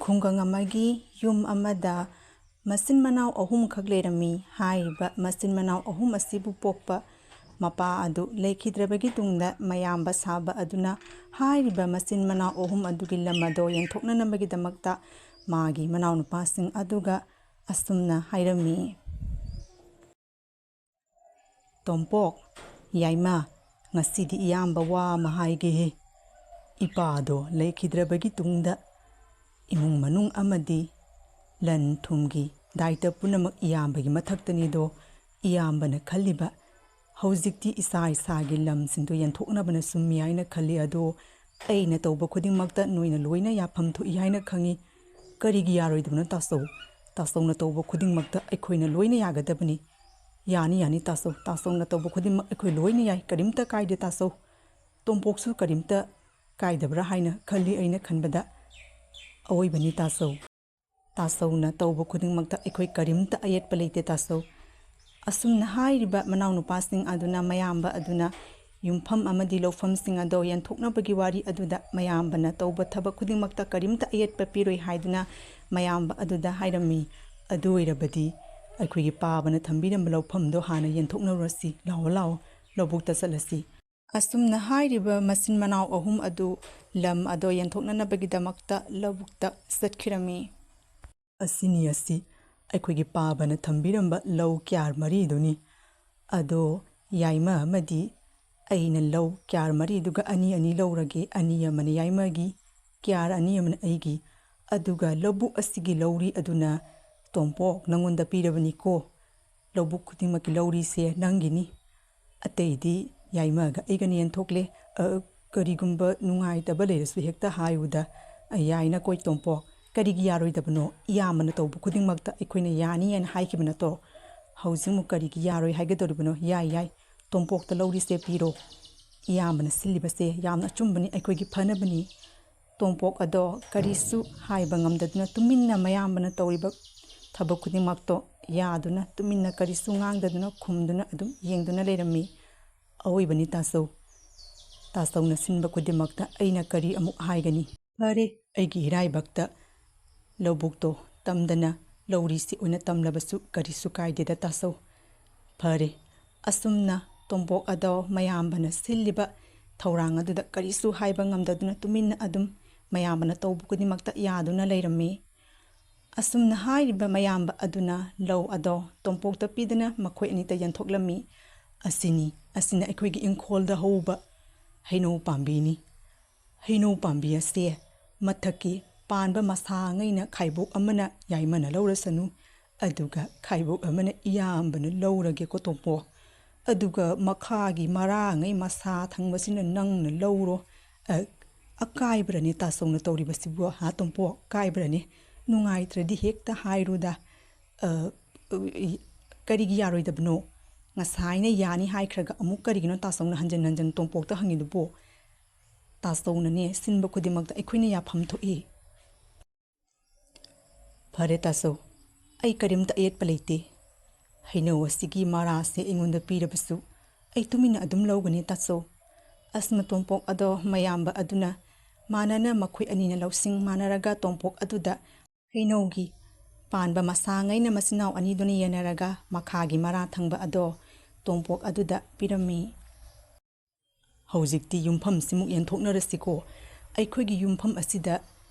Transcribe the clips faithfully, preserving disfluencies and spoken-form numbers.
ꯈꯨꯡꯒꯪ ꯑꯃꯒꯤ ꯌꯨꯝ ꯑꯃꯗ ꯃꯆꯤꯟ ꯃꯅꯥꯎ ꯑꯍꯨꯝꯈꯛ ꯂꯩꯔꯝꯃꯤ꯫ ꯍꯥꯏꯔꯤꯕ ꯃꯆꯤꯟ ꯃꯅꯥꯎ ꯑꯍꯨꯝ ꯑꯁꯤꯕꯨ ꯄꯣꯛꯄ ꯃꯄꯥ ꯑꯗꯨ ꯂꯩꯈꯤꯗ꯭ꯔꯕꯒꯤ ꯇꯨꯡꯗ ꯃꯌꯥꯝꯕ ꯁꯥꯕ ꯑꯗꯨꯅ ꯍꯥꯏꯔꯤꯕ ꯃꯆꯤꯟ ꯃꯅꯥꯎ ꯑꯍꯨꯝ ꯑꯗꯨꯒꯤ ꯂꯝ ꯑꯗꯣ ꯌꯦꯟꯊꯣꯛꯅꯅꯕꯒꯤꯗꯃꯛꯇ ꯃꯥꯒꯤ ꯃꯅꯥꯎꯅꯨꯄꯥꯁꯤꯡ ꯑꯗꯨꯒ ꯑꯁꯨꯝꯅ ꯍꯥꯏꯔꯝꯃꯤ꯫ ꯇꯣꯝꯄꯣꯛ, ꯌꯥꯏꯃ, ꯉꯁꯤꯗꯤ ꯏꯌꯥꯝꯕ ꯋꯥ ꯑꯃ ꯍꯥꯏꯒꯦꯍꯦ꯫ ꯏꯄꯥꯗꯣ ꯂꯩꯈꯤꯗ꯭ꯔꯕꯒꯤ ꯇꯨꯡꯗ ꯏꯃꯨꯡ ꯃꯅꯨꯡ ꯑꯃꯗꯤ ꯂꯟ ꯊꯨꯝꯒꯤ ꯗꯥꯏꯇ ꯄꯨꯝꯅꯃꯛ ꯏꯌꯥꯝꯕꯒꯤ ꯃꯊꯛꯇꯅꯤꯗꯣ꯫ ꯏꯌꯥꯝꯕꯅ ꯈꯜꯂꯤꯕ ꯍꯧꯖꯤꯛꯇꯤ ꯏꯁꯥ ꯏꯁꯥꯒꯤ ꯂꯝꯁꯤꯡꯗꯣ ꯌꯦꯟꯊꯣꯛꯅꯕꯅ ꯆꯨꯝꯃꯤ ꯍꯥꯏꯅ ꯈꯜꯂꯤ꯫ ꯑꯗꯣ ꯑꯩꯅ ꯇꯧꯕ ꯈꯨꯗꯤꯡꯃꯛꯇ ꯅꯣꯏꯅ ꯂꯣꯏꯅ ꯌꯥꯐꯝ ꯊꯣꯛꯏ ꯍꯥꯏꯅ ꯈꯪꯉꯤ꯫ ꯀꯔꯤꯒꯤ ꯌꯥꯔꯣꯏꯗꯕꯅꯣ ꯇꯥꯆꯧ? ꯇꯥꯆꯧꯅ ꯇꯧꯕ ꯈꯨꯗꯤꯡꯃꯛꯇ ꯑꯩꯈꯣꯏꯅ ꯂꯣꯏꯅ ꯌꯥꯒꯗꯕꯅꯤ꯫ ꯌꯥꯅꯤ, ꯌꯥꯅꯤ ꯇꯥꯆꯧ꯫ ꯇꯥꯆꯧꯅ ꯇꯧꯕ ꯈꯨꯗꯤꯡꯃꯛ ꯑꯩꯈꯣꯏ ꯂꯣꯏꯅ ꯌꯥꯏ꯫ ꯀꯔꯤꯝꯇ ꯀꯥꯏꯗꯦ ꯇꯥꯆꯧ꯫ ꯇꯣꯝꯄꯣꯛꯁꯨ ꯀꯔꯤꯝꯇ ꯀꯥꯏꯗꯕ꯭ꯔꯥ ꯍꯥꯏꯅ ꯈꯜꯂꯤ꯫ ꯑꯩꯅ ꯈꯟꯕꯗ ꯑꯋꯣꯏꯕꯅꯤ ꯇꯥꯆꯧ꯫ ꯇꯥꯆꯧꯅ ꯇꯧꯕ ꯈꯨꯗꯤꯡꯃꯛꯇ ꯑꯩꯈꯣꯏ ꯀꯔꯤꯝꯇ ꯑꯌꯦꯠꯄ ꯂꯩꯇꯦ ꯇꯥꯆꯧ꯫ ꯑꯁꯨꯝꯅ ꯍꯥꯏꯔꯤꯕ ꯃꯅꯥꯎꯅꯨꯄꯥꯁꯤꯡ ꯑꯗꯨꯅ ꯃꯌꯥꯝꯕ ꯑꯗꯨꯅ ꯌꯨꯝꯐꯝ ꯑꯃꯗꯤ ꯂꯧꯐꯝꯁꯤꯡ ꯑꯗꯣ ꯌꯦꯟꯊꯣꯛꯅꯕꯒꯤ ꯋꯥꯔꯤ ꯑꯗꯨꯗ ꯃꯌꯥꯝꯕꯅ ꯇꯧꯕ ꯊꯕꯛ ꯈꯨꯗꯤꯡꯃꯛꯇ ꯀꯔꯤꯝꯇ ꯑꯌꯦꯠꯄ ꯄꯤꯔꯣꯏ ꯍꯥꯏꯗꯨꯅ ꯃꯌꯥꯝꯕ ꯑꯗꯨꯗ ꯍꯥꯏꯔꯝꯃꯤ꯫ ꯑꯗꯨ ꯑꯣꯏꯔꯕꯗꯤ ꯑꯩꯈꯣꯏꯒꯤ ꯄꯥꯕꯅ ꯊꯝꯕꯤꯔꯝꯕ ꯂꯧꯐꯝꯗꯣ ꯍꯥꯟꯅ ꯌꯦꯟꯊꯣꯛꯅꯔꯨꯔꯁꯤ꯫ ꯂꯥꯛꯑꯣ, ꯂꯥꯛꯑꯣ, ꯂꯧꯕꯨꯛꯇ ꯆꯠꯂꯁꯤ꯫ ꯑꯁꯨꯝꯅ ꯍꯥꯏꯔꯤꯕ ꯃꯆꯤꯟ ꯃꯅꯥꯎ ꯑꯍꯨꯝ ꯑꯗꯨ ꯂꯝ ꯑꯗꯣ ꯌꯦꯟꯊꯣꯛꯅꯅꯕꯒꯤꯗꯃꯛꯇ ꯂꯧꯕꯨꯛꯇ ꯆꯠꯈꯤꯔꯝꯃꯤ꯫ ꯑꯁꯤꯅꯤ ꯑꯁꯤ ꯑꯩꯈꯣꯏꯒꯤ ꯄꯥꯕꯅ ꯊꯝꯕꯤꯔꯝꯕ ꯂꯧ ꯀ꯭ꯌꯥꯔ ꯃꯔꯤꯗꯨꯅꯤ꯫ ꯑꯗꯣ ꯌꯥꯏꯃ ꯑꯃꯗꯤ ꯑꯩꯅ ꯂꯧ ꯀ꯭ꯌꯥꯔ ꯃꯔꯤꯗꯨꯒ ꯑꯅꯤ ꯑꯅꯤ ꯂꯧꯔꯒꯦ, ꯑꯅꯤ ꯑꯃꯅ ꯌꯥꯏꯃꯒꯤ, ꯀ꯭ꯌꯥꯔ ꯑꯅꯤ ꯑꯃꯅ ꯑꯩꯒꯤ꯫ ꯑꯗꯨꯒ ꯂꯧꯕꯨꯛ ꯑꯁꯤꯒꯤ ꯂꯧꯔꯤ ꯑꯗꯨꯅ ꯇꯣꯝꯄꯣꯛ ꯅꯪꯉꯣꯟꯗ ꯄꯤꯔꯕꯅꯤꯀꯣ꯫ ꯂꯧꯕꯨꯛ ꯈꯨꯗꯤꯡꯃꯛꯀꯤ ꯂꯧꯔꯤꯁꯦ ꯅꯪꯒꯤꯅꯤ꯫ ꯑꯇꯩꯗꯤ ꯌꯥꯏꯃꯒ ꯑꯩꯒꯅ ꯌꯦꯟꯊꯣꯛꯂꯦ꯫ ꯑ, ꯀꯔꯤꯒꯨꯝꯕ ꯅꯨꯡꯉꯥꯏꯇꯕ ꯂꯩꯔꯁꯨ ꯍꯦꯛꯇ ꯍꯥꯏꯌꯨꯗ꯫ ꯑ, ꯌꯥꯏꯅ ꯀꯣꯏ ꯇꯣꯝꯄꯣꯛ꯫ ꯀꯔꯤꯒꯤ ꯌꯥꯔꯣꯏꯗꯕꯅꯣ? ꯏꯌꯥꯝꯕꯅ ꯇꯧꯕ ꯈꯨꯗꯤꯡꯃꯛꯇ ꯑꯩꯈꯣꯏꯅ ꯌꯥꯅꯤ ꯍꯥꯏꯅ ꯍꯥꯏꯈꯤꯕ ꯅꯠꯇ꯭ꯔꯣ? ꯍꯧꯖꯤꯛꯃꯨꯛ ꯀꯔꯤꯒꯤ ꯌꯥꯔꯣꯏ ꯍꯥꯏꯒꯗꯧꯔꯤꯕꯅꯣ? ꯌꯥꯏ, ꯌꯥꯏ꯫ ꯇꯣꯝꯄꯣꯛꯇ ꯂꯧꯔꯤꯁꯦ ꯄꯤꯔꯣ꯫ ꯏꯌꯥꯝꯕꯅ ꯁꯤꯜꯂꯤꯕꯁꯦ ꯌꯥꯝꯅ ꯑꯆꯨꯝꯕꯅꯤ, ꯑꯩꯈꯣꯏꯒꯤ ꯐꯅꯕꯅꯤ꯫ ꯇꯣꯝꯄꯣꯛ ꯑꯗꯣ ꯀꯔꯤꯁꯨ ꯍꯥꯏꯕ ꯉꯝꯗꯗꯨꯅ ꯇꯨꯃꯤꯟꯅ ꯃꯌꯥꯝꯕꯅ ꯇꯧꯔꯤꯕ ꯊꯕꯛ ꯈꯨꯗꯤꯡꯃꯛꯇꯣ ꯌꯥꯗꯨꯅ ꯇꯨꯃꯤꯟꯅ ꯀꯔꯤꯁꯨ ꯉꯥꯡꯗꯗꯨꯅ ꯈꯨꯝꯗꯨꯅ ꯑꯗꯨꯝ ꯌꯦꯡꯗꯨꯅ ꯂꯩꯔꯝꯃꯤ꯫ ꯑꯋꯣꯏꯕꯅꯤ ꯇꯥꯆꯧ꯫ ꯇꯥꯆꯧꯅ ꯁꯤꯟꯕ ꯈꯨꯗꯤꯡꯃꯛꯇ ꯑꯩꯅ ꯀꯔꯤ ꯑꯃꯨꯛ ꯍꯥꯏꯒꯅꯤ? ꯐꯔꯦ, ꯑꯩꯒꯤ ꯏꯔꯥꯏꯕꯛꯇ ꯂꯧꯕꯨꯛꯇꯣ ꯇꯝꯗꯅ ꯂꯧꯔꯤꯁꯤ ꯑꯣꯏꯅ ꯇꯝꯂꯕꯁꯨ ꯀꯔꯤꯁꯨ ꯀꯥꯏꯗꯦꯗ ꯇꯥꯆꯧ꯫ ꯐꯔꯦ, ꯑꯁꯨꯝꯅ ꯇꯣꯝꯄꯣꯛ ꯑꯗꯣ ꯃꯌꯥꯝꯕꯅ ꯁꯤꯜꯂꯤꯕ ꯊꯧꯔꯥꯡ ꯑꯗꯨꯗ ꯀꯔꯤꯁꯨ ꯍꯥꯏꯕ ꯉꯝꯗꯗꯨꯅ ꯇꯨꯃꯤꯟꯅ ꯑꯗꯨꯝ ꯃꯌꯥꯝꯕꯅ ꯇꯧꯕ ꯈꯨꯗꯤꯡꯃꯛꯇ ꯌꯥꯗꯨꯅ ꯂꯩꯔꯝꯃꯤ꯫ ꯑꯁꯨꯝꯅ ꯍꯥꯏꯔꯤꯕ ꯃꯌꯥꯝꯕ ꯑꯗꯨꯅ ꯂꯧ ꯑꯗꯣ ꯇꯣꯝꯄꯣꯛꯇ ꯄꯤꯗꯅ ꯃꯈꯣꯏ ꯑꯅꯤꯇ ꯌꯦꯟꯊꯣꯛꯂꯝꯃꯤ꯫ ꯑꯁꯤꯅꯤ, ꯑꯁꯤꯅ ꯑꯩꯈꯣꯏꯒꯤ ꯏꯪꯈꯣꯜꯗ ꯍꯧꯕ ꯍꯩꯅꯧ ꯄꯥꯝꯕꯤꯅꯤ꯫ ꯍꯩꯅꯧ ꯄꯥꯝꯕꯤ ꯑꯁꯦ ꯃꯊꯛꯀꯤ ꯄꯥꯟꯕ ꯃꯁꯥꯉꯩꯅ ꯈꯥꯏꯕꯣꯛ ꯑꯃꯅ ꯌꯥꯏꯃꯅ ꯂꯧꯔꯁꯅꯨ, ꯑꯗꯨꯒ ꯈꯥꯏꯕꯣꯛ ꯑꯃꯅ ꯏꯌꯥꯝꯕꯅ ꯂꯧꯔꯒꯦꯀꯣ ꯇꯣꯝꯄꯣꯛ꯫ ꯑꯗꯨꯒ ꯃꯈꯥꯒꯤ ꯃꯔꯥꯉꯩ ꯃꯁꯥ ꯊꯪꯕꯁꯤꯅ ꯅꯪꯅ ꯂꯧꯔꯣ꯫ ꯑ, ꯑꯀꯥꯏꯕ꯭ꯔꯅꯦ ꯇꯥꯆꯧꯅ ꯇꯧꯔꯤꯕꯁꯤꯕꯨ, ꯍꯥ ꯇꯣꯝꯄꯣꯛ? ꯑꯀꯥꯏꯕ꯭ꯔꯅꯦ? ꯅꯨꯡꯉꯥꯏꯇ꯭ꯔꯗꯤ ꯍꯦꯛꯇ ꯍꯥꯏꯔꯨꯗ꯫ ꯑ, ꯀꯔꯤꯒꯤ ꯌꯥꯔꯣꯏꯗꯕꯅꯣ? ꯉꯁꯥꯏꯅ ꯌꯥꯅꯤ ꯍꯥꯏꯈ꯭ꯔꯒ ꯑꯃꯨꯛ ꯀꯔꯤꯒꯤꯅꯣ ꯇꯥꯆꯧꯅ ꯍꯟꯖꯤꯟ ꯍꯟꯖꯤꯟ ꯇꯣꯝꯄꯣꯛꯇ ꯍꯪꯉꯤꯗꯨꯕꯨ? ꯇꯥꯆꯧꯅꯅꯦ ꯁꯤꯟꯕ ꯈꯨꯗꯤꯡꯃꯛꯇ ꯑꯩꯈꯣꯏꯅ ꯌꯥꯐꯝ ꯊꯣꯛꯏ꯫ ꯐꯔꯦ ꯇꯥꯆꯧ, ꯑꯩ ꯀꯔꯤꯝꯇ ꯑꯌꯦꯠꯄ ꯂꯩꯇꯦ꯫ ꯍꯩꯅꯧ ꯑꯁꯤꯒꯤ ꯃꯔꯥꯁꯦ ꯑꯩꯉꯣꯟꯗ ꯄꯤꯔꯕꯁꯨ ꯑꯩ ꯇꯨꯃꯤꯟꯅ ꯑꯗꯨꯝ ꯂꯧꯒꯅꯤ ꯇꯥꯆꯧ꯫ ꯑꯁ, ꯃꯇꯣꯝꯄꯣꯛ ꯑꯗꯣ ꯃꯌꯥꯝꯕ ꯑꯗꯨꯅ ꯃꯥꯟꯅꯅ ꯃꯈꯣꯏ ꯑꯅꯤꯅ ꯂꯧꯁꯤꯡ ꯃꯥꯟꯅꯔꯒ ꯇꯣꯝꯄꯣꯛ ꯑꯗꯨꯗ ꯍꯩꯅꯧꯒꯤ ꯄꯥꯟꯕ ꯃꯁꯥꯉꯩꯅ ꯃꯆꯤꯟ ꯃꯅꯥꯎ ꯑꯅꯤꯗꯨꯅ ꯌꯦꯟꯅꯔꯒ ꯃꯈꯥꯒꯤ ꯃꯔꯥ ꯊꯪꯕ ꯑꯗꯣ ꯇꯣꯝꯄꯣꯛ ꯑꯗꯨꯗ ꯄꯤꯔꯝꯃꯤ꯫ ꯍꯧꯖꯤꯛꯇꯤ ꯌꯨꯝꯐꯝꯁꯤꯃꯨꯛ ꯌꯦꯟꯊꯣꯛꯅꯔꯁꯤꯀꯣ꯫ ꯑꯩꯈꯣꯏꯒꯤ ꯌꯨꯝꯐꯝ ꯑꯁꯤꯗ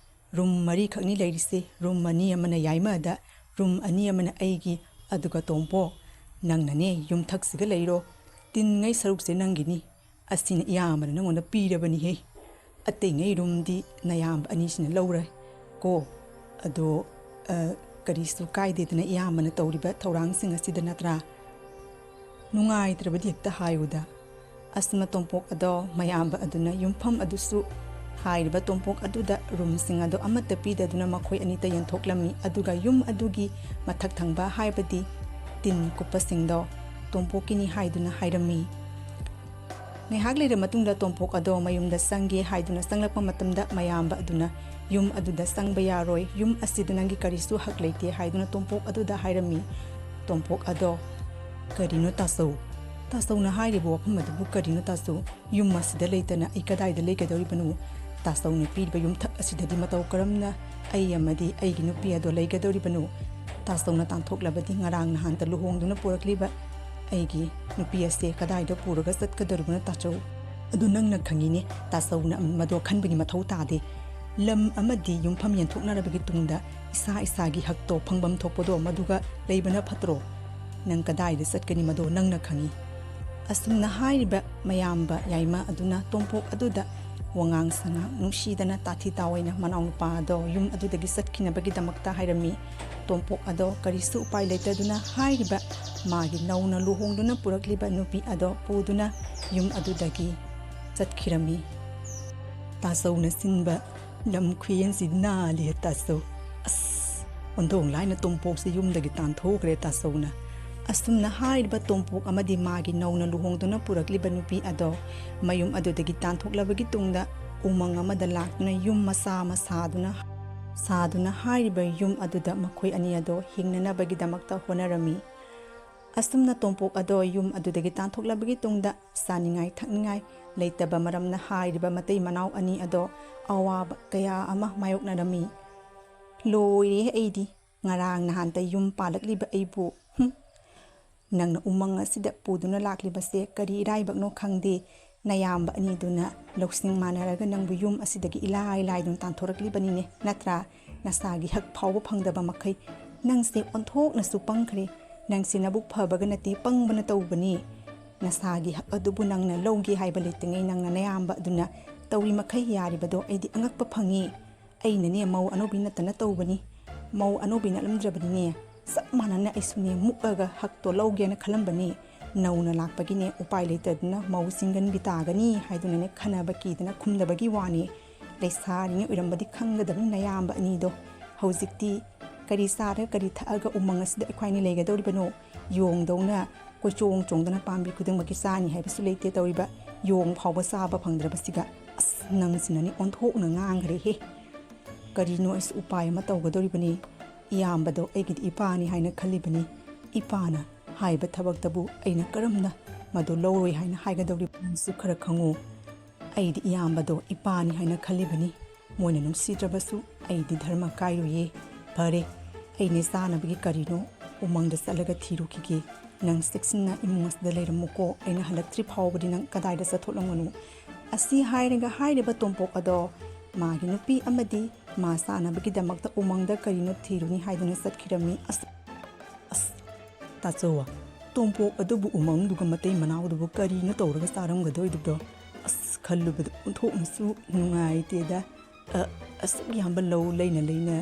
ꯔꯨꯝ ꯃꯔꯤꯈꯛꯅꯤ ꯂꯩꯔꯤꯁꯦ꯫ ꯔꯨꯝ ꯑꯅꯤ ꯑꯃꯅ ꯌꯥꯏꯃꯗ, ꯔꯨꯝ ꯑꯅꯤ ꯑꯃꯅ ꯑꯩꯒꯤ, ꯑꯗꯨꯒ ꯇꯣꯝꯄꯣ, ꯅꯪꯅꯅꯦ ꯌꯨꯝꯊꯛꯁꯤꯒ ꯂꯩꯔꯣ꯫ ꯇꯤꯟꯉꯩ ꯁꯔꯨꯛꯁꯦ ꯅꯪꯒꯤꯅꯤ꯫ ꯑꯁꯤꯅ ꯏꯌꯥꯝꯕꯅ ꯅꯪꯉꯣꯟꯗ ꯄꯤꯔꯕꯅꯤꯍꯦ꯫ ꯑꯇꯩꯉꯩ ꯔꯨꯝꯗꯤ ꯅꯌꯥꯝꯕ ꯑꯅꯤꯁꯤꯅ ꯂꯧꯔꯦ ꯀꯣ꯫ ꯑꯗꯣ, ꯑ, ꯀꯔꯤꯁꯨ ꯀꯥꯏꯗꯦꯗꯅ ꯏꯌꯥꯝꯕꯅ ꯇꯧꯔꯤꯕ ꯊꯧꯔꯥꯡꯁꯤꯡ ꯑꯁꯤꯗ ꯅꯠꯇ꯭ꯔꯥ? ꯅꯨꯡꯉꯥꯏꯇ꯭ꯔꯕꯗꯤ ꯍꯦꯛꯇ ꯍꯥꯏꯌꯨꯗ꯫ ꯑꯁ, ꯃꯇꯣꯝꯄꯣꯛ ꯑꯗꯣ ꯃꯌꯥꯝꯕ ꯑꯗꯨꯅ ꯌꯨꯝꯐꯝ ꯑꯗꯨꯁꯨ ꯍꯥꯏꯔꯤꯕ ꯇꯣꯝꯄꯣꯛ ꯑꯗꯨꯗ ꯔꯨꯝꯁꯤꯡ ꯑꯗꯣ ꯑꯃꯠꯇ ꯄꯤꯗꯗꯨꯅ ꯃꯈꯣꯏ ꯑꯅꯤꯇ ꯌꯦꯟꯊꯣꯛꯂꯝꯃꯤ꯫ ꯑꯗꯨꯒ ꯌꯨꯝ ꯑꯗꯨꯒꯤ ꯃꯊꯛ ꯊꯪꯕ, ꯍꯥꯏꯕꯗꯤ ꯇꯤꯟ ꯀꯨꯞꯄꯁꯤꯡꯗꯣ ꯇꯣꯝꯄꯣꯛꯀꯤꯅꯤ ꯍꯥꯏꯗꯨꯅ ꯍꯥꯏꯔꯝꯃꯤ꯫ ꯉꯥꯏꯍꯥꯛ ꯂꯩꯔ ꯃꯇꯨꯡꯗ ꯇꯣꯝꯄꯣꯛ ꯑꯗꯣ ꯃꯌꯨꯝꯗ ꯆꯪꯒꯦ ꯍꯥꯏꯗꯨꯅ ꯆꯪꯂꯛꯄ ꯃꯇꯝꯗ ꯃꯌꯥꯝꯕ ꯑꯗꯨꯅ, "ꯌꯨꯝ ꯑꯗꯨꯗ ꯆꯪꯕ ꯌꯥꯔꯣꯏ, ꯌꯨꯝ ꯑꯁꯤꯗ ꯅꯪꯒꯤ ꯀꯔꯤꯁꯨ ꯍꯛ ꯂꯩꯇꯦ" ꯍꯥꯏꯗꯨꯅ ꯇꯣꯝꯄꯣꯛ ꯑꯗꯨꯗ ꯍꯥꯏꯔꯝꯃꯤ꯫ ꯇꯣꯝꯄꯣꯛ ꯑꯗꯣ, "ꯀꯔꯤꯅꯣ ꯇꯥꯆꯧ? ꯇꯥꯆꯧꯅ ꯍꯥꯏꯔꯤꯕ ꯋꯥꯐꯝ ꯑꯗꯨꯕꯨ ꯀꯔꯤꯅꯣ ꯇꯥꯆꯧ? ꯌꯨꯝ ꯑꯁꯤꯗ ꯂꯩꯇꯅ ꯑꯩ ꯀꯗꯥꯏꯗ ꯂꯩꯒꯗꯧꯔꯤꯕꯅꯣ? ꯇꯥꯆꯧꯅ ꯄꯤꯔꯤꯕ ꯌꯨꯝꯊꯛ ꯑꯁꯤꯗꯗꯤ ꯃꯇꯧ ꯀꯔꯝꯅ ꯑꯩ ꯑꯃꯗꯤ ꯑꯩꯒꯤ ꯅꯨꯄꯤ ꯑꯗꯣ ꯂꯩꯒꯗꯧꯔꯤꯕꯅꯣ? ꯇꯥꯆꯧꯅ ꯇꯥꯟꯊꯣꯛꯂꯕꯗꯤ ꯉꯔꯥꯡ ꯅꯍꯥꯟꯇ ꯂꯨꯍꯣꯡꯗꯨꯅ ꯄꯨꯔꯛꯂꯤꯕ ꯑꯩꯒꯤ ꯅꯨꯄꯤ ꯑꯁꯦ ꯀꯗꯥꯏꯗ ꯄꯨꯔꯒ ꯆꯠꯀꯗꯧꯔꯤꯕꯅꯣ ꯇꯥꯆꯧ? ꯑꯗꯨ ꯅꯪꯅ ꯈꯪꯉꯤꯅꯦ, ꯇꯥꯆꯧꯅ ꯃꯗꯣ ꯈꯟꯕꯒꯤ ꯃꯊꯧ ꯇꯥꯗꯦ꯫ ꯂꯝ ꯑꯃꯗꯤ ꯌꯨꯝꯐꯝ ꯌꯦꯟꯊꯣꯛꯅꯔꯕꯒꯤ ꯇꯨꯡꯗ ꯏꯁꯥ ꯏꯁꯥꯒꯤ ꯍꯛꯇꯣ ꯐꯪꯐꯝ ꯊꯣꯛꯄꯗꯣ ꯃꯗꯨꯒ ꯂꯩꯕꯅ ꯐꯠꯇ꯭ꯔꯣ? ꯅꯪ ꯀꯗꯥꯏꯗ ꯆꯠꯀꯅꯤ ꯃꯗꯣ ꯅꯪꯅ ꯈꯪꯉꯤ꯫ ꯑꯁꯨꯝꯅ ꯍꯥꯏꯔꯤꯕ ꯃꯌꯥꯝꯕ ꯌꯥꯏꯃ ꯑꯗꯨꯅ ꯇꯣꯝꯄꯣꯛ ꯑꯗꯨꯗ ꯋꯥꯉꯥꯡ ꯁꯉꯥꯡ ꯅꯨꯡꯁꯤꯗꯅ ꯇꯥꯊꯤ ꯇꯥꯑꯣꯏꯅ ꯃꯅꯥꯎꯅꯨꯄꯥ ꯑꯗꯣ ꯌꯨꯝ ꯑꯗꯨꯗꯒꯤ ꯆꯠꯈꯤꯅꯕꯒꯤꯗꯃꯛꯇ ꯍꯥꯏꯔꯝꯃꯤ꯫ ꯇꯣꯝꯄꯣꯛ ꯑꯗꯣ ꯀꯔꯤꯁꯨ ꯎꯄꯥꯏ ꯂꯩꯇꯗꯨꯅ ꯍꯥꯏꯔꯤꯕ ꯃꯥꯒꯤ ꯅꯧꯅ ꯂꯨꯍꯣꯡꯗꯨꯅ ꯄꯨꯔꯛꯂꯤꯕ ꯅꯨꯄꯤ ꯑꯗꯣ ꯄꯨꯗꯨꯅ ꯌꯨꯝ ꯑꯗꯨꯗꯒꯤ ꯆꯠꯈꯤꯔꯝꯃꯤ꯫ ꯇꯥꯆꯧꯅ ꯁꯤꯟꯕ ꯂꯝ ꯈꯨꯌꯦꯟꯁꯤ ꯅꯥꯜꯂꯤ ꯇꯥꯆꯧ꯫ ꯑꯁ, ꯑꯣꯟꯊꯣꯡ ꯂꯥꯏꯅ ꯇꯣꯝꯄꯣꯛꯁꯤ ꯌꯨꯝꯗꯒꯤ ꯇꯥꯟꯊꯣꯛꯈ꯭ꯔꯦ ꯇꯥꯆꯧꯅ꯫ ꯑꯁꯨꯝꯅ ꯍꯥꯏꯔꯤꯕ ꯇꯣꯝꯄꯣꯛ ꯑꯃꯗꯤ ꯃꯥꯒꯤ ꯅꯧꯅ ꯂꯨꯍꯣꯡꯗꯨꯅ ꯄꯨꯔꯛꯂꯤꯕ ꯅꯨꯄꯤ ꯑꯗꯣ ꯃꯌꯨꯝ ꯑꯗꯨꯗꯒꯤ ꯇꯥꯟꯊꯣꯛꯂꯕꯒꯤ ꯇꯨꯡꯗ ꯎꯃꯪ ꯑꯃꯗ ꯂꯥꯛꯇꯨꯅ ꯌꯨꯝ ꯃꯆꯥ ꯑꯃ ꯁꯥꯗꯨꯅ, ꯁꯥꯗꯨꯅ ꯍꯥꯏꯔꯤꯕ ꯌꯨꯝ ꯑꯗꯨꯗ ꯃꯈꯣꯏ ꯑꯅꯤ ꯑꯗꯣ ꯍꯤꯡꯅꯅꯕꯒꯤꯗꯃꯛꯇ ꯍꯣꯠꯅꯔꯝꯃꯤ꯫ ꯑꯁꯨꯝꯅ ꯇꯣꯝꯄꯣꯛ ꯑꯗꯣ ꯌꯨꯝ ꯑꯗꯨꯗꯒꯤ ꯇꯥꯟꯊꯣꯛꯂꯕꯒꯤ ꯇꯨꯡꯗ ꯆꯥꯅꯤꯡꯉꯥꯏ ꯊꯛꯅꯤꯡꯉꯥꯏ ꯂꯩꯇꯕ ꯃꯔꯝꯅ ꯍꯥꯏꯔꯤꯕ ꯃꯇꯩ ꯃꯅꯥꯎ ꯑꯅꯤ ꯑꯗꯣ ꯑꯋꯥꯕ ꯀꯌꯥ ꯑꯃ ꯃꯥꯌꯣꯛꯅꯔꯝꯃꯤ꯫ ꯂꯣꯏꯔꯦ ꯑꯩꯗꯤ, ꯉꯔꯥꯡ ꯅꯍꯥꯟꯇ ꯌꯨꯝ ꯄꯥꯜꯂꯛꯂꯤꯕ ꯑꯩꯕꯨ, ꯍꯨꯝ, ꯅꯪꯅ ꯎꯃꯪ ꯑꯁꯤꯗ ꯄꯨꯗꯨꯅ ꯂꯥꯛꯂꯤꯕꯁꯦ ꯀꯔꯤ ꯏꯔꯥꯏꯕꯛꯅꯣ ꯈꯪꯗꯦ꯫ ꯅꯌꯥꯝꯕ ꯑꯅꯤꯗꯨꯅ ꯂꯧꯁꯤꯡ ꯃꯥꯟꯅꯔꯒ ꯅꯪꯕꯨ ꯌꯨꯝ ꯑꯁꯤꯗꯒꯤ ꯏꯂꯥꯏ ꯂꯥꯏꯗꯨꯅ ꯇꯥꯟꯊꯣꯔꯛꯂꯤꯕꯅꯤꯅꯦ, ꯅꯠꯇ꯭ꯔꯥ? ꯅꯁꯥꯒꯤ ꯍꯛ ꯐꯥꯎꯕ ꯐꯪꯗꯕ ꯃꯈꯩ ꯅꯪꯁꯦ ꯑꯣꯟꯊꯣꯛꯅꯁꯨ ꯄꯪꯈ꯭ꯔꯦ꯫ ꯅꯪꯁꯦ ꯅꯕꯨꯛ ꯐꯕꯒ ꯅꯠꯇꯦ, ꯄꯪꯕꯅ ꯇꯧꯕꯅꯤ꯫ ꯅꯁꯥꯒꯤ ꯍꯛ ꯑꯗꯨꯕꯨ ꯅꯪꯅ ꯂꯧꯒꯦ ꯍꯥꯏꯕ ꯂꯩꯇ꯭ꯔꯤꯉꯩ ꯅꯪꯅ ꯅꯌꯥꯝꯕ ꯑꯗꯨꯅ ꯇꯧꯔꯤ ꯃꯈꯩ ꯌꯥꯔꯤꯕꯗꯣ ꯑꯩꯗꯤ ꯑꯉꯛꯄ ꯐꯪꯉꯤ꯫ ꯑꯩꯅꯅꯦ ꯃꯧ ꯑꯅꯧꯕꯤ ꯅꯠꯇꯅ ꯇꯧꯕꯅꯤ꯫ ꯃꯧ ꯑꯅꯧꯕꯤ ꯅꯠꯂꯝꯗ꯭ꯔꯕꯅꯤꯅꯦ, ꯆꯞ ꯃꯥꯟꯅꯅ ꯑꯩꯁꯨꯅꯦ ꯃꯨꯛꯑꯒ ꯍꯛꯇꯣ ꯂꯧꯒꯦꯅ ꯈꯜꯂꯝꯕꯅꯤ꯫ ꯅꯧꯅ ꯂꯥꯛꯄꯒꯤꯅꯦ ꯎꯄꯥꯏ ꯂꯩꯇꯗꯨꯅ ꯃꯧ ꯆꯤꯡꯒꯟꯕꯤ ꯇꯥꯒꯅꯤ ꯍꯥꯏꯗꯨꯅꯅꯦ ꯈꯟꯅꯕ ꯀꯤꯗꯅ ꯈꯨꯝꯗꯕꯒꯤ ꯋꯥꯅꯤ꯫ ꯂꯩꯁꯥꯔꯤꯉꯩ ꯑꯣꯏꯔꯝꯕꯗꯤ ꯈꯪꯒꯗꯕꯅꯤ ꯅꯌꯥꯝꯕ ꯑꯅꯤꯗꯣ꯫ ꯍꯧꯖꯤꯛꯇꯤ ꯀꯔꯤ ꯆꯥꯔꯒ ꯀꯔꯤ ꯊꯛꯑꯒ ꯎꯃꯪ ꯑꯁꯤꯗ ꯑꯩꯈꯣꯏꯅꯤ ꯂꯩꯒꯗꯧꯔꯤꯕꯅꯣ? ꯌꯣꯡꯗꯧꯅ ꯀꯣꯏꯆꯣꯡ ꯆꯣꯡꯗꯅ ꯄꯥꯝꯕꯤ ꯈꯨꯗꯤꯡꯃꯛꯀꯤ ꯆꯥꯅꯤ ꯍꯥꯏꯕꯁꯨ ꯂꯩꯇꯦ ꯇꯧꯔꯤꯕ꯫ ꯌꯣꯡ ꯐꯥꯎꯕ ꯆꯥꯕ ꯐꯪꯗ꯭ꯔꯕꯁꯤꯒ꯫ ꯑꯁ, ꯅꯪꯁꯤꯅꯅꯤ ꯑꯣꯟꯊꯣꯛꯅ ꯉꯥꯡꯈ꯭ꯔꯦꯍꯦ꯫ ꯀꯔꯤꯅꯣ ꯑꯩꯁꯨ ꯎꯄꯥꯏ ꯑꯃ ꯇꯧꯒꯗꯧꯔꯤꯕꯅꯤ꯫ ꯏꯌꯥꯝꯕꯗꯣ ꯑꯩꯒꯤꯗꯤ ꯏꯄꯥꯅꯤ ꯍꯥꯏꯅ ꯈꯜꯂꯤꯕꯅꯤ꯫ ꯏꯄꯥꯅ ꯍꯥꯏꯕ ꯊꯕꯛꯇꯕꯨ ꯑꯩꯅ ꯀꯔꯝꯅ ꯃꯗꯨ ꯂꯧꯔꯣꯏ ꯍꯥꯏꯅ ꯍꯥꯏꯒꯗꯧꯔꯤꯕꯅꯣꯁꯨ ꯈꯔ ꯈꯪꯉꯨ꯫ ꯑꯩꯗꯤ ꯏꯌꯥꯝꯕꯗꯣ ꯏꯄꯥꯅꯤ ꯍꯥꯏꯅ ꯈꯜꯂꯤꯕꯅꯤ꯫ ꯃꯣꯏꯅ ꯅꯨꯡꯁꯤꯗ꯭ꯔꯕꯁꯨ ꯑꯩꯗꯤ ꯙꯔꯃ ꯀꯥꯏꯔꯣꯏꯌꯦ꯫ ꯐꯔꯦ, ꯑꯩꯅꯦ ꯆꯥꯅꯕꯒꯤ ꯀꯔꯤꯅꯣ ꯎꯃꯪꯗ ꯆꯠꯂꯒ ꯊꯤꯔꯨꯈꯤꯒꯦ꯫ ꯅꯪ ꯆꯦꯛꯁꯤꯟꯅ ꯏꯃꯨꯡ ꯑꯁꯤꯗ ꯂꯩꯔꯝꯃꯨꯀꯣ, ꯑꯩꯅ ꯍꯜꯂꯛꯇ꯭ꯔꯤ ꯐꯥꯎꯕꯗꯤ ꯅꯪ ꯀꯗꯥꯏꯗ ꯆꯠꯊꯣꯛꯂꯝꯒꯅꯨ꯫ ꯑꯁꯤ ꯍꯥꯏꯔꯒ ꯍꯥꯏꯔꯤꯕ ꯇꯣꯝꯄꯣꯛ ꯑꯗꯣ ꯃꯥꯒꯤ ꯅꯨꯄꯤ ꯑꯃꯗꯤ ꯃꯥ ꯆꯥꯅꯕꯒꯤꯗꯃꯛꯇ ꯎꯃꯪꯗ ꯀꯔꯤꯅꯣ ꯊꯤꯔꯨꯅꯤ ꯍꯥꯏꯗꯨꯅ ꯆꯠꯈꯤꯔꯝꯃꯤ꯫ ꯑꯁ, ꯑꯁ, ꯇꯥꯆꯧꯋ, ꯇꯣꯝꯄꯣꯛ ꯑꯗꯨꯕꯨ ꯎꯃꯪꯗꯨꯒ ꯃꯇꯩ ꯃꯅꯥꯎꯗꯨꯕꯨ ꯀꯔꯤꯅꯣ ꯇꯧꯔꯒ ꯆꯥꯔꯝꯒꯗꯣꯏꯗꯨꯕꯣ? ꯑꯁ, ꯈꯜꯂꯨꯕꯗ ꯑꯣꯟꯊꯣꯛꯅꯁꯨ ꯅꯨꯡꯉꯥꯏꯇꯦꯗ꯫ ꯑ, ꯑꯁꯨꯛ ꯌꯥꯝꯕ ꯂꯧ ꯂꯩꯅ ꯂꯩꯅ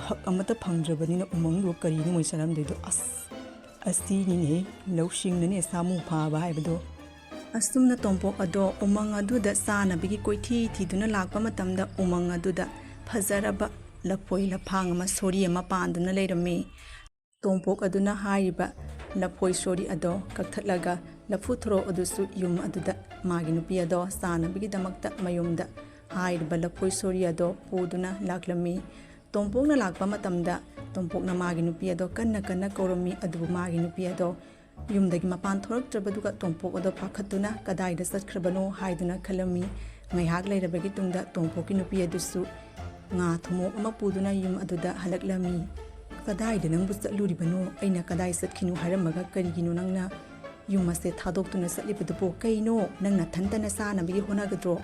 ꯍꯛ ꯑꯃꯠꯇ ꯐꯪꯗ꯭ꯔꯕꯅꯤꯅ ꯎꯃꯪꯗꯨ ꯀꯔꯤꯅꯣ ꯃꯣꯏ ꯆꯥꯔꯝꯗꯣꯏꯗꯣ? ꯑꯁ, ꯑꯁꯤꯅꯤꯅꯦ ꯂꯧꯁꯤꯡꯅꯅꯦ ꯁꯥꯃꯨ ꯐꯥꯕ ꯍꯥꯏꯕꯗꯣ꯫ ꯑꯁꯨꯝꯅ ꯇꯣꯝꯄꯣꯛ ꯑꯗꯣ ꯎꯃꯪ ꯑꯗꯨꯗ ꯆꯥꯅꯕꯒꯤ ꯀꯣꯏꯊꯤ ꯊꯤꯗꯨꯅ ꯂꯥꯛꯄ ꯃꯇꯝꯗ ꯎꯃꯪ ꯑꯗꯨꯗ ꯐꯖꯔꯕ ꯂꯐꯣꯏ ꯂꯐꯥꯡ ꯑꯃ ꯁꯣꯔꯤ ꯑꯃ ꯄꯥꯟꯗꯨꯅ ꯂꯩꯔꯝꯃꯤ꯫ ꯇꯣꯝꯄꯣꯛ ꯑꯗꯨꯅ ꯍꯥꯏꯔꯤꯕ ꯂꯐꯣꯏ ꯁꯣꯔꯤ ꯑꯗꯣ ꯀꯛꯊꯠꯂꯒ ꯂꯐꯨ ꯊꯔꯣ ꯑꯗꯨꯁꯨ ꯌꯨꯝ ꯑꯗꯨꯗ ꯃꯥꯒꯤ ꯅꯨꯄꯤ ꯑꯗꯣ ꯆꯥꯅꯕꯒꯤꯗꯃꯛꯇ ꯃꯌꯨꯝꯗ ꯍꯥꯏꯔꯤꯕ ꯂꯐꯣꯏ ꯁꯣꯔꯤ ꯑꯗꯣ ꯄꯨꯗꯨꯅ ꯂꯥꯛꯂꯝꯃꯤ꯫ ꯇꯣꯝꯄꯣꯛꯅ ꯂꯥꯛꯄ ꯃꯇꯝꯗ ꯇꯣꯝꯄꯣꯛꯅ ꯃꯥꯒꯤ ꯅꯨꯄꯤ ꯑꯗꯣ ꯀꯟꯅ ꯀꯟꯅ ꯀꯧꯔꯝꯃꯤ, ꯑꯗꯨꯕꯨ ꯃꯥꯒꯤ ꯅꯨꯄꯤ ꯑꯗꯣ ꯌꯨꯝꯗꯒꯤ ꯃꯄꯥꯟ ꯊꯣꯔꯛꯇ꯭ꯔꯕꯗꯨꯒ ꯇꯣꯝꯄꯣꯛ ꯑꯗꯣ ꯄꯥꯈꯠꯇꯨꯅ ꯀꯗꯥꯏꯗ ꯆꯠꯈ꯭ꯔꯕꯅꯣ ꯍꯥꯏꯗꯨꯅ ꯈꯜꯂꯝꯃꯤ꯫ ꯉꯥꯏꯍꯥꯛ ꯂꯩꯔꯕꯒꯤ ꯇꯨꯡꯗ ꯇꯣꯝꯄꯣꯛꯀꯤ ꯅꯨꯄꯤ ꯑꯗꯨꯁꯨ ꯉꯥ ꯊꯨꯝꯃꯣꯛ ꯑꯃ ꯄꯨꯗꯨꯅ ꯌꯨꯝ ꯑꯗꯨꯗ ꯍꯜꯂꯛꯂꯝꯃꯤ꯫ "ꯀꯗꯥꯏꯗ ꯅꯪꯕꯨ ꯆꯠꯂꯨꯔꯤꯕꯅꯣ? ꯑꯩꯅ ꯀꯗꯥꯏ ꯆꯠꯈꯤꯅꯣ ꯍꯥꯏꯔꯝꯃꯒ ꯀꯔꯤꯒꯤꯅꯣ ꯅꯪꯅ ꯌꯨꯝ ꯑꯁꯦ ꯊꯥꯗꯣꯛꯇꯨꯅ ꯆꯠꯂꯤꯕꯗꯨꯕꯣ? ꯀꯩꯅꯣ, ꯅꯪ ꯅꯊꯟꯇꯅ ꯆꯥꯅꯕꯒꯤ ꯍꯣꯠꯅꯒꯗ꯭ꯔꯣ?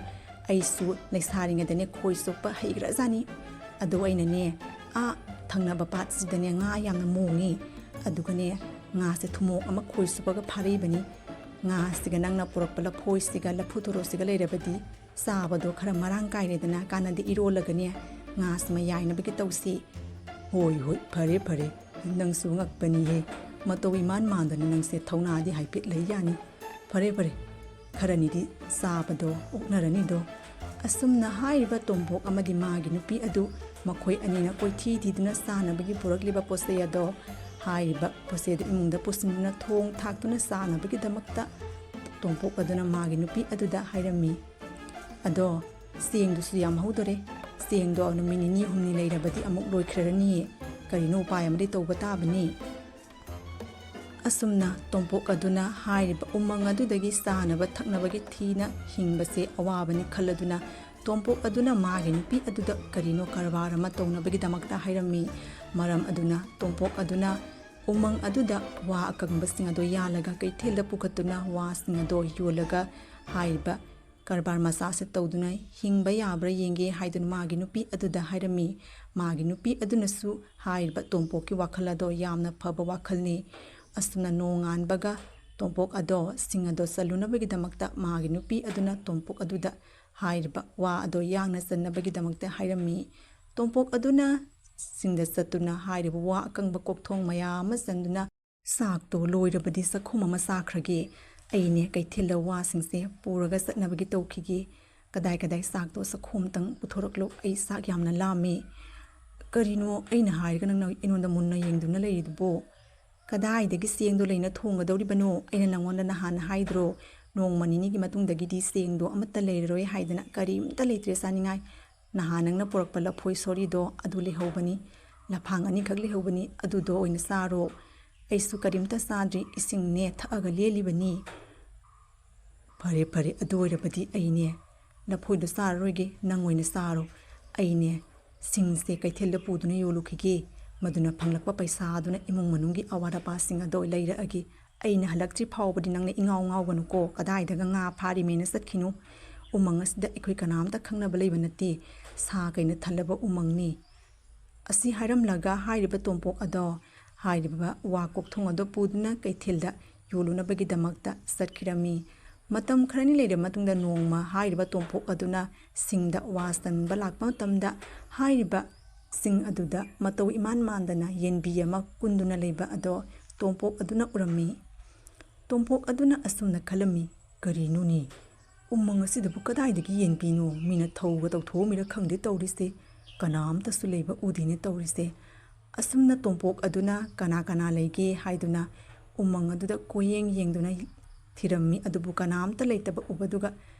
ꯑꯩꯁꯨ ꯂꯩꯁꯥꯔꯤꯉꯩꯗꯅꯦ ꯈꯣꯏ ꯆꯣꯞꯄ ꯍꯩꯈ꯭ꯔꯖꯥꯠꯅꯤ꯫ ꯑꯗꯣ ꯑꯩꯅꯅꯦ, ꯑꯥ ꯊꯪꯅꯕ ꯄꯥꯠꯁꯤꯗꯅꯦ ꯉꯥ ꯌꯥꯝꯅ ꯃꯣꯡꯉꯤ꯫ ꯑꯗꯨꯒꯅꯦ, ꯉꯥꯁꯦ ꯊꯨꯝꯃꯣꯛ ꯑꯃ ꯈꯣꯏ ꯆꯨꯞꯄꯒ ꯐꯥꯔꯛꯏꯕꯅꯤ꯫ ꯉꯥꯁꯤꯒ ꯅꯪꯅ ꯄꯨꯔꯛꯄ ꯂꯐꯣꯏꯁꯤꯒ ꯂꯐꯨ ꯊꯣꯔꯣꯁꯤꯒ ꯂꯩꯔꯕꯗꯤ ꯆꯥꯕꯗꯣ ꯈꯔ ꯃꯔꯥꯡ ꯀꯥꯏꯔꯦꯗꯅ, ꯀꯥꯟꯅꯗꯦ ꯏꯔꯣꯜꯂꯒꯅꯦ ꯉꯥꯁꯤꯃ ꯌꯥꯏꯅꯕꯒꯤ ꯇꯧꯁꯤ꯫" "ꯍꯣꯏ, ꯍꯣꯏ, ꯐꯔꯦ, ꯐꯔꯦ, ꯅꯪꯁꯨ ꯉꯛꯄꯅꯤꯍꯦ꯫ ꯃꯇꯧ ꯏꯃꯥꯟ ꯃꯥꯟꯗꯅ ꯅꯪꯁꯦ ꯊꯧꯅꯥꯗꯤ ꯍꯥꯏꯐꯦꯠ ꯂꯩ ꯌꯥꯅꯤ꯫ ꯐꯔꯦ, ꯐꯔꯦ, ꯈꯔꯅꯤꯗꯤ ꯆꯥꯕꯗꯣ ꯑꯣꯛꯅꯔꯅꯤꯗꯣ꯫" ꯑꯁꯨꯝꯅ ꯍꯥꯏꯔꯤꯕ ꯇꯣꯝꯄꯣꯛ ꯑꯃꯗꯤ ꯃꯥꯒꯤ ꯅꯨꯄꯤ ꯑꯗꯨ ꯃꯈꯣꯏ ꯑꯅꯤꯅ ꯀꯣꯏꯊꯤ ꯊꯤꯗꯨꯅ ꯆꯥꯅꯕꯒꯤ ꯄꯨꯔꯛꯂꯤꯕ ꯄꯣꯠꯆꯩ ꯑꯗꯣ, ꯍꯥꯏꯔꯤꯕ ꯄꯣꯠꯆꯩ ꯑꯗꯨ ꯏꯃꯨꯡꯗ ꯄꯨꯁꯤꯟꯗꯨꯅ ꯊꯣꯡ ꯊꯥꯛꯇꯨꯅ ꯆꯥꯅꯕꯒꯤꯗꯃꯛꯇ ꯇꯣꯝꯄꯣꯛ ꯑꯗꯨꯅ ꯃꯥꯒꯤ ꯅꯨꯄꯤ ꯑꯗꯨꯗ ꯍꯥꯏꯔꯝꯃꯤ꯫ "ꯑꯗꯣ ꯆꯦꯡꯗꯨꯁꯨ ꯌꯥꯝ ꯍꯧꯗꯣꯔꯦ꯫ ꯆꯦꯡꯗꯣ ꯅꯨꯃꯤꯠ ꯅꯤꯅꯤ ꯍꯨꯝꯅꯤ ꯂꯩꯔꯕꯗꯤ ꯑꯃꯨꯛ ꯂꯣꯏꯈ꯭ꯔꯅꯤꯌꯦ꯫ ꯀꯔꯤꯅꯣ ꯎꯄꯥꯏ ꯑꯃꯗꯤ ꯇꯧꯕ ꯇꯥꯕꯅꯤ꯫" ꯑꯁꯨꯝꯅ ꯇꯣꯝꯄꯣꯛ ꯑꯗꯨꯅ ꯍꯥꯏꯔꯤꯕ ꯎꯃꯪ ꯑꯗꯨꯗꯒꯤ ꯆꯥꯅꯕ ꯊꯛꯅꯕꯒꯤ ꯊꯤꯅ ꯍꯤꯡꯕꯁꯦ ꯑꯋꯥꯕꯅꯤ ꯈꯜꯂꯗꯨꯅ ꯇꯣꯝꯄꯣꯛ ꯑꯗꯨꯅ ꯃꯥꯒꯤ ꯅꯨꯄꯤ ꯑꯗꯨꯗ ꯀꯔꯤꯅꯣ ꯀꯔꯕꯥꯔ ꯑꯃ ꯇꯧꯅꯕꯒꯤꯗꯃꯛꯇ ꯍꯥꯏꯔꯝꯃꯤ꯫ ꯃꯔꯝ ꯑꯗꯨꯅ ꯇꯣꯝꯄꯣꯛ ꯑꯗꯨꯅ ꯎꯃꯪ ꯑꯗꯨꯗ ꯋꯥ ꯑꯀꯪꯕꯁꯤꯡ ꯑꯗꯨ ꯌꯥꯜꯂꯒ ꯀꯩꯊꯦꯜꯗ ꯄꯨꯈꯠꯇꯨꯅ ꯋꯥꯁꯤꯡ ꯑꯗꯨ ꯌꯣꯜꯂꯒ ꯍꯥꯏꯔꯤꯕ ꯀꯔꯕꯥꯔ ꯃꯆꯥꯁꯦ ꯇꯧꯗꯨꯅ ꯍꯤꯡꯕ ꯌꯥꯕ꯭ꯔꯥ ꯌꯦꯡꯒꯦ ꯍꯥꯏꯗꯨꯅ ꯃꯥꯒꯤ ꯅꯨꯄꯤ ꯑꯗꯨꯗ ꯍꯥꯏꯔꯝꯃꯤ꯫ ꯃꯥꯒꯤ ꯅꯨꯄꯤ ꯑꯗꯨꯅꯁꯨ ꯍꯥꯏꯔꯤꯕ ꯇꯣꯝꯄꯣꯛꯀꯤ ꯋꯥꯈꯜ ꯑꯗꯣ ꯌꯥꯝꯅ ꯐꯕ ꯋꯥꯈꯜꯅꯤ꯫ ꯑꯁꯨꯝꯅ ꯅꯣꯡꯉꯥꯟꯕꯒ ꯇꯣꯝꯄꯣꯛ ꯑꯗꯣ ꯁꯤꯡ ꯑꯗꯣ ꯆꯜꯂꯨꯅꯕꯒꯤꯗꯃꯛꯇ ꯃꯥꯒꯤ ꯅꯨꯄꯤ ꯑꯗꯨꯅ ꯇꯣꯝꯄꯣꯛ ꯑꯗꯨꯗ ꯍꯥꯏꯔꯤꯕ ꯋꯥ ꯑꯗꯣ ꯌꯥꯡꯅ ꯆꯟꯅꯕꯒꯤꯗꯃꯛꯇ ꯍꯥꯏꯔꯝꯃꯤ꯫ ꯇꯣꯝꯄꯣꯛ ꯑꯗꯨꯅ ꯁꯤꯡꯗ ꯆꯠꯇꯨꯅ ꯍꯥꯏꯔꯤꯕ ꯋꯥ ꯑꯀꯪꯕ ꯀꯣꯛꯊꯣꯡ ꯃꯌꯥꯝ ꯑꯃ ꯆꯟꯗꯨꯅ, "ꯆꯥꯛꯇꯣ ꯂꯣꯏꯔꯕꯗꯤ ꯆꯥꯛꯈꯨꯝ ꯑꯃ ꯆꯥꯈ꯭ꯔꯒꯦ꯫ ꯑꯩꯅꯦ ꯀꯩꯊꯦꯜꯗ ꯋꯥꯁꯤꯡꯁꯦ ꯄꯨꯔꯒ ꯆꯠꯅꯕꯒꯤ ꯇꯧꯈꯤꯒꯦ꯫ ꯀꯗꯥꯏ ꯀꯗꯥꯏ ꯆꯥꯛꯇꯣ ꯆꯥꯛꯈꯨꯝ ꯑꯃꯇꯪ ꯄꯨꯊꯣꯔꯛꯂꯣ, ꯑꯩ ꯆꯥꯛ ꯌꯥꯝꯅ ꯂꯥꯝꯃꯤ꯫" "ꯀꯔꯤꯅꯣ ꯑꯩꯅ ꯍꯥꯏꯔꯒ ꯅꯪꯅ ꯑꯩꯉꯣꯟꯗ ꯃꯨꯟꯅ ꯌꯦꯡꯗꯨꯅ ꯂꯩꯔꯤꯗꯨꯕꯣ? ꯀꯗꯥꯏꯗꯒꯤ ꯆꯦꯡꯗꯣ ꯂꯩꯅ ꯊꯣꯡꯒꯗꯧꯔꯤꯕꯅꯣ? ꯑꯩꯅ ꯅꯪꯉꯣꯟꯗ ꯅꯍꯥꯟ ꯍꯥꯏꯗ꯭ꯔꯣ, ꯅꯣꯡꯃ ꯅꯤꯅꯤꯒꯤ ꯃꯇꯨꯡꯗꯒꯤꯗꯤ ꯆꯦꯡꯗꯣ ꯑꯃꯠꯇ ꯂꯩꯔꯔꯣꯏ ꯍꯥꯏꯗꯅ? ꯀꯔꯤꯝꯇ ꯂꯩꯇ꯭ꯔꯦ ꯆꯥꯅꯤꯡꯉꯥꯏ꯫ ꯅꯍꯥꯟ ꯅꯪꯅ ꯄꯨꯔꯛꯄ ꯂꯐꯣꯏ ꯁꯣꯔꯤꯗꯣ ꯑꯗꯨ ꯂꯩꯍꯧꯕꯅꯤ, ꯂꯐꯥꯡ ꯑꯅꯤꯈꯛ ꯂꯩꯍꯧꯕꯅꯤ, ꯑꯗꯨꯗꯣ ꯑꯣꯏꯅ ꯆꯥꯔꯣ꯫ ꯑꯩꯁꯨ ꯀꯔꯤꯝꯇ ꯆꯥꯗ꯭ꯔꯤ, ꯏꯁꯤꯡꯅꯦ ꯊꯛꯑꯒ ꯂꯦꯜꯂꯤꯕꯅꯤ꯫" "ꯐꯔꯦ ꯐꯔꯦ, ꯑꯗꯨ ꯑꯣꯏꯔꯕꯗꯤ ꯑꯩꯅꯦ ꯂꯐꯣꯏꯗꯣ ꯆꯥꯔꯔꯣꯏꯒꯦ, ꯅꯪ ꯑꯣꯏꯅ ꯆꯥꯔꯣ꯫ ꯑꯩꯅꯦ ꯁꯤꯡꯁꯦ ꯀꯩꯊꯦꯜꯗ ꯄꯨꯗꯨꯅ ꯌꯣꯜꯂꯨꯈꯤꯒꯦ꯫ ꯃꯗꯨꯅ ꯐꯪꯂꯛꯄ ꯄꯩꯁꯥ ꯑꯗꯨꯅ ꯏꯃꯨꯡ ꯃꯅꯨꯡꯒꯤ ꯑꯋꯥꯠ ꯑꯄꯥꯁꯤꯡ ꯑꯗꯣ ꯂꯩꯔꯛꯑꯒꯦ꯫ ꯑꯩꯅ ꯍꯜꯂꯛꯇ꯭ꯔꯤ ꯐꯥꯎꯕꯗꯤ ꯅꯪꯅ ꯏꯉꯥꯎ ꯉꯥꯎꯒꯅꯨꯀꯣ, ꯀꯗꯥꯏꯗꯒ ꯉꯥ ꯐꯥꯔꯤꯃꯦꯅ ꯆꯠꯈꯤꯅꯨ꯫ ꯎꯃꯪ ꯑꯁꯤꯗ ꯑꯩꯈꯣꯏ ꯀꯅꯥꯝꯇ ꯈꯪꯅꯕ ꯂꯩꯕ ꯅꯠꯇꯦ꯫ ꯁꯥ ꯀꯩꯅ ꯊꯜꯂꯕ ꯎꯃꯪꯅꯤ꯫" ꯑꯁꯤ ꯍꯥꯏꯔꯝꯂꯒ ꯍꯥꯏꯔꯤꯕ ꯇꯣꯝꯄꯣꯛ ꯑꯗꯣ ꯍꯥꯏꯔꯤꯕ ꯋꯥ ꯀꯣꯛꯊꯣꯡ ꯑꯗꯣ ꯄꯨꯗꯨꯅ ꯀꯩꯊꯦꯜꯗ ꯌꯣꯜꯂꯨꯅꯕꯒꯤꯗꯃꯛꯇ ꯆꯠꯈꯤꯔꯝꯃꯤ꯫ ꯃꯇꯝ ꯈꯔꯅꯤ ꯂꯩꯔꯕ ꯃꯇꯨꯡꯗ ꯅꯣꯡꯃ ꯍꯥꯏꯔꯤꯕ ꯇꯣꯝꯄꯣꯛ ꯑꯗꯨꯅ ꯁꯤꯡꯗ ꯋꯥ ꯆꯟꯕ ꯂꯥꯛꯄ ꯃꯇꯝꯗ, ꯍꯥꯏꯔꯤꯕ ꯁꯤꯡ ꯑꯗꯨꯗ ꯃꯇꯧ ꯏꯃꯥꯟ ꯃꯥꯟꯗꯅ ꯌꯦꯟꯕꯤ ꯑꯃ ꯀꯨꯟꯗꯨꯅ ꯂꯩꯕ ꯑꯗꯣ ꯇꯣꯝꯄꯣꯛ ꯑꯗꯨꯅ ꯎꯔꯝꯃꯤ꯫ ꯇꯣꯝꯄꯣꯛ ꯑꯗꯨꯅ ꯑꯁꯨꯝꯅ ꯈꯜꯂꯝꯃꯤ, "ꯀꯔꯤꯅꯣꯅꯦ? ꯎꯃꯪ ꯑꯁꯤꯗꯕꯨ ꯀꯗꯥꯏꯗꯒꯤ ꯌꯦꯟꯕꯤꯅꯣ? ꯃꯤꯅ ꯊꯧꯒ ꯇꯧꯊꯣꯛꯑꯝꯃꯤꯔ ꯈꯪꯗꯦ ꯇꯧꯔꯤꯁꯦ꯫ ꯀꯅꯥꯝꯇꯁꯨ ꯂꯩꯕ ꯎꯗꯦꯅꯦ ꯇꯧꯔꯤꯁꯦ꯫" ꯑꯁꯨꯝꯅ ꯇꯣꯝꯄꯣꯛ ꯑꯗꯨꯅ ꯀꯅꯥ ꯀꯅꯥ ꯂꯩꯒꯦ ꯍꯥꯏꯗꯨꯅ ꯎꯃꯪ ꯑꯗꯨꯗ ꯀꯣꯏꯌꯦꯡ ꯌꯦꯡꯗꯨꯅ ꯊꯤꯔꯝꯃꯤ꯫ ꯑꯗꯨꯕꯨ ꯀꯅꯥꯝꯇ ꯂꯩꯇꯕ ꯎꯕꯗꯨꯒ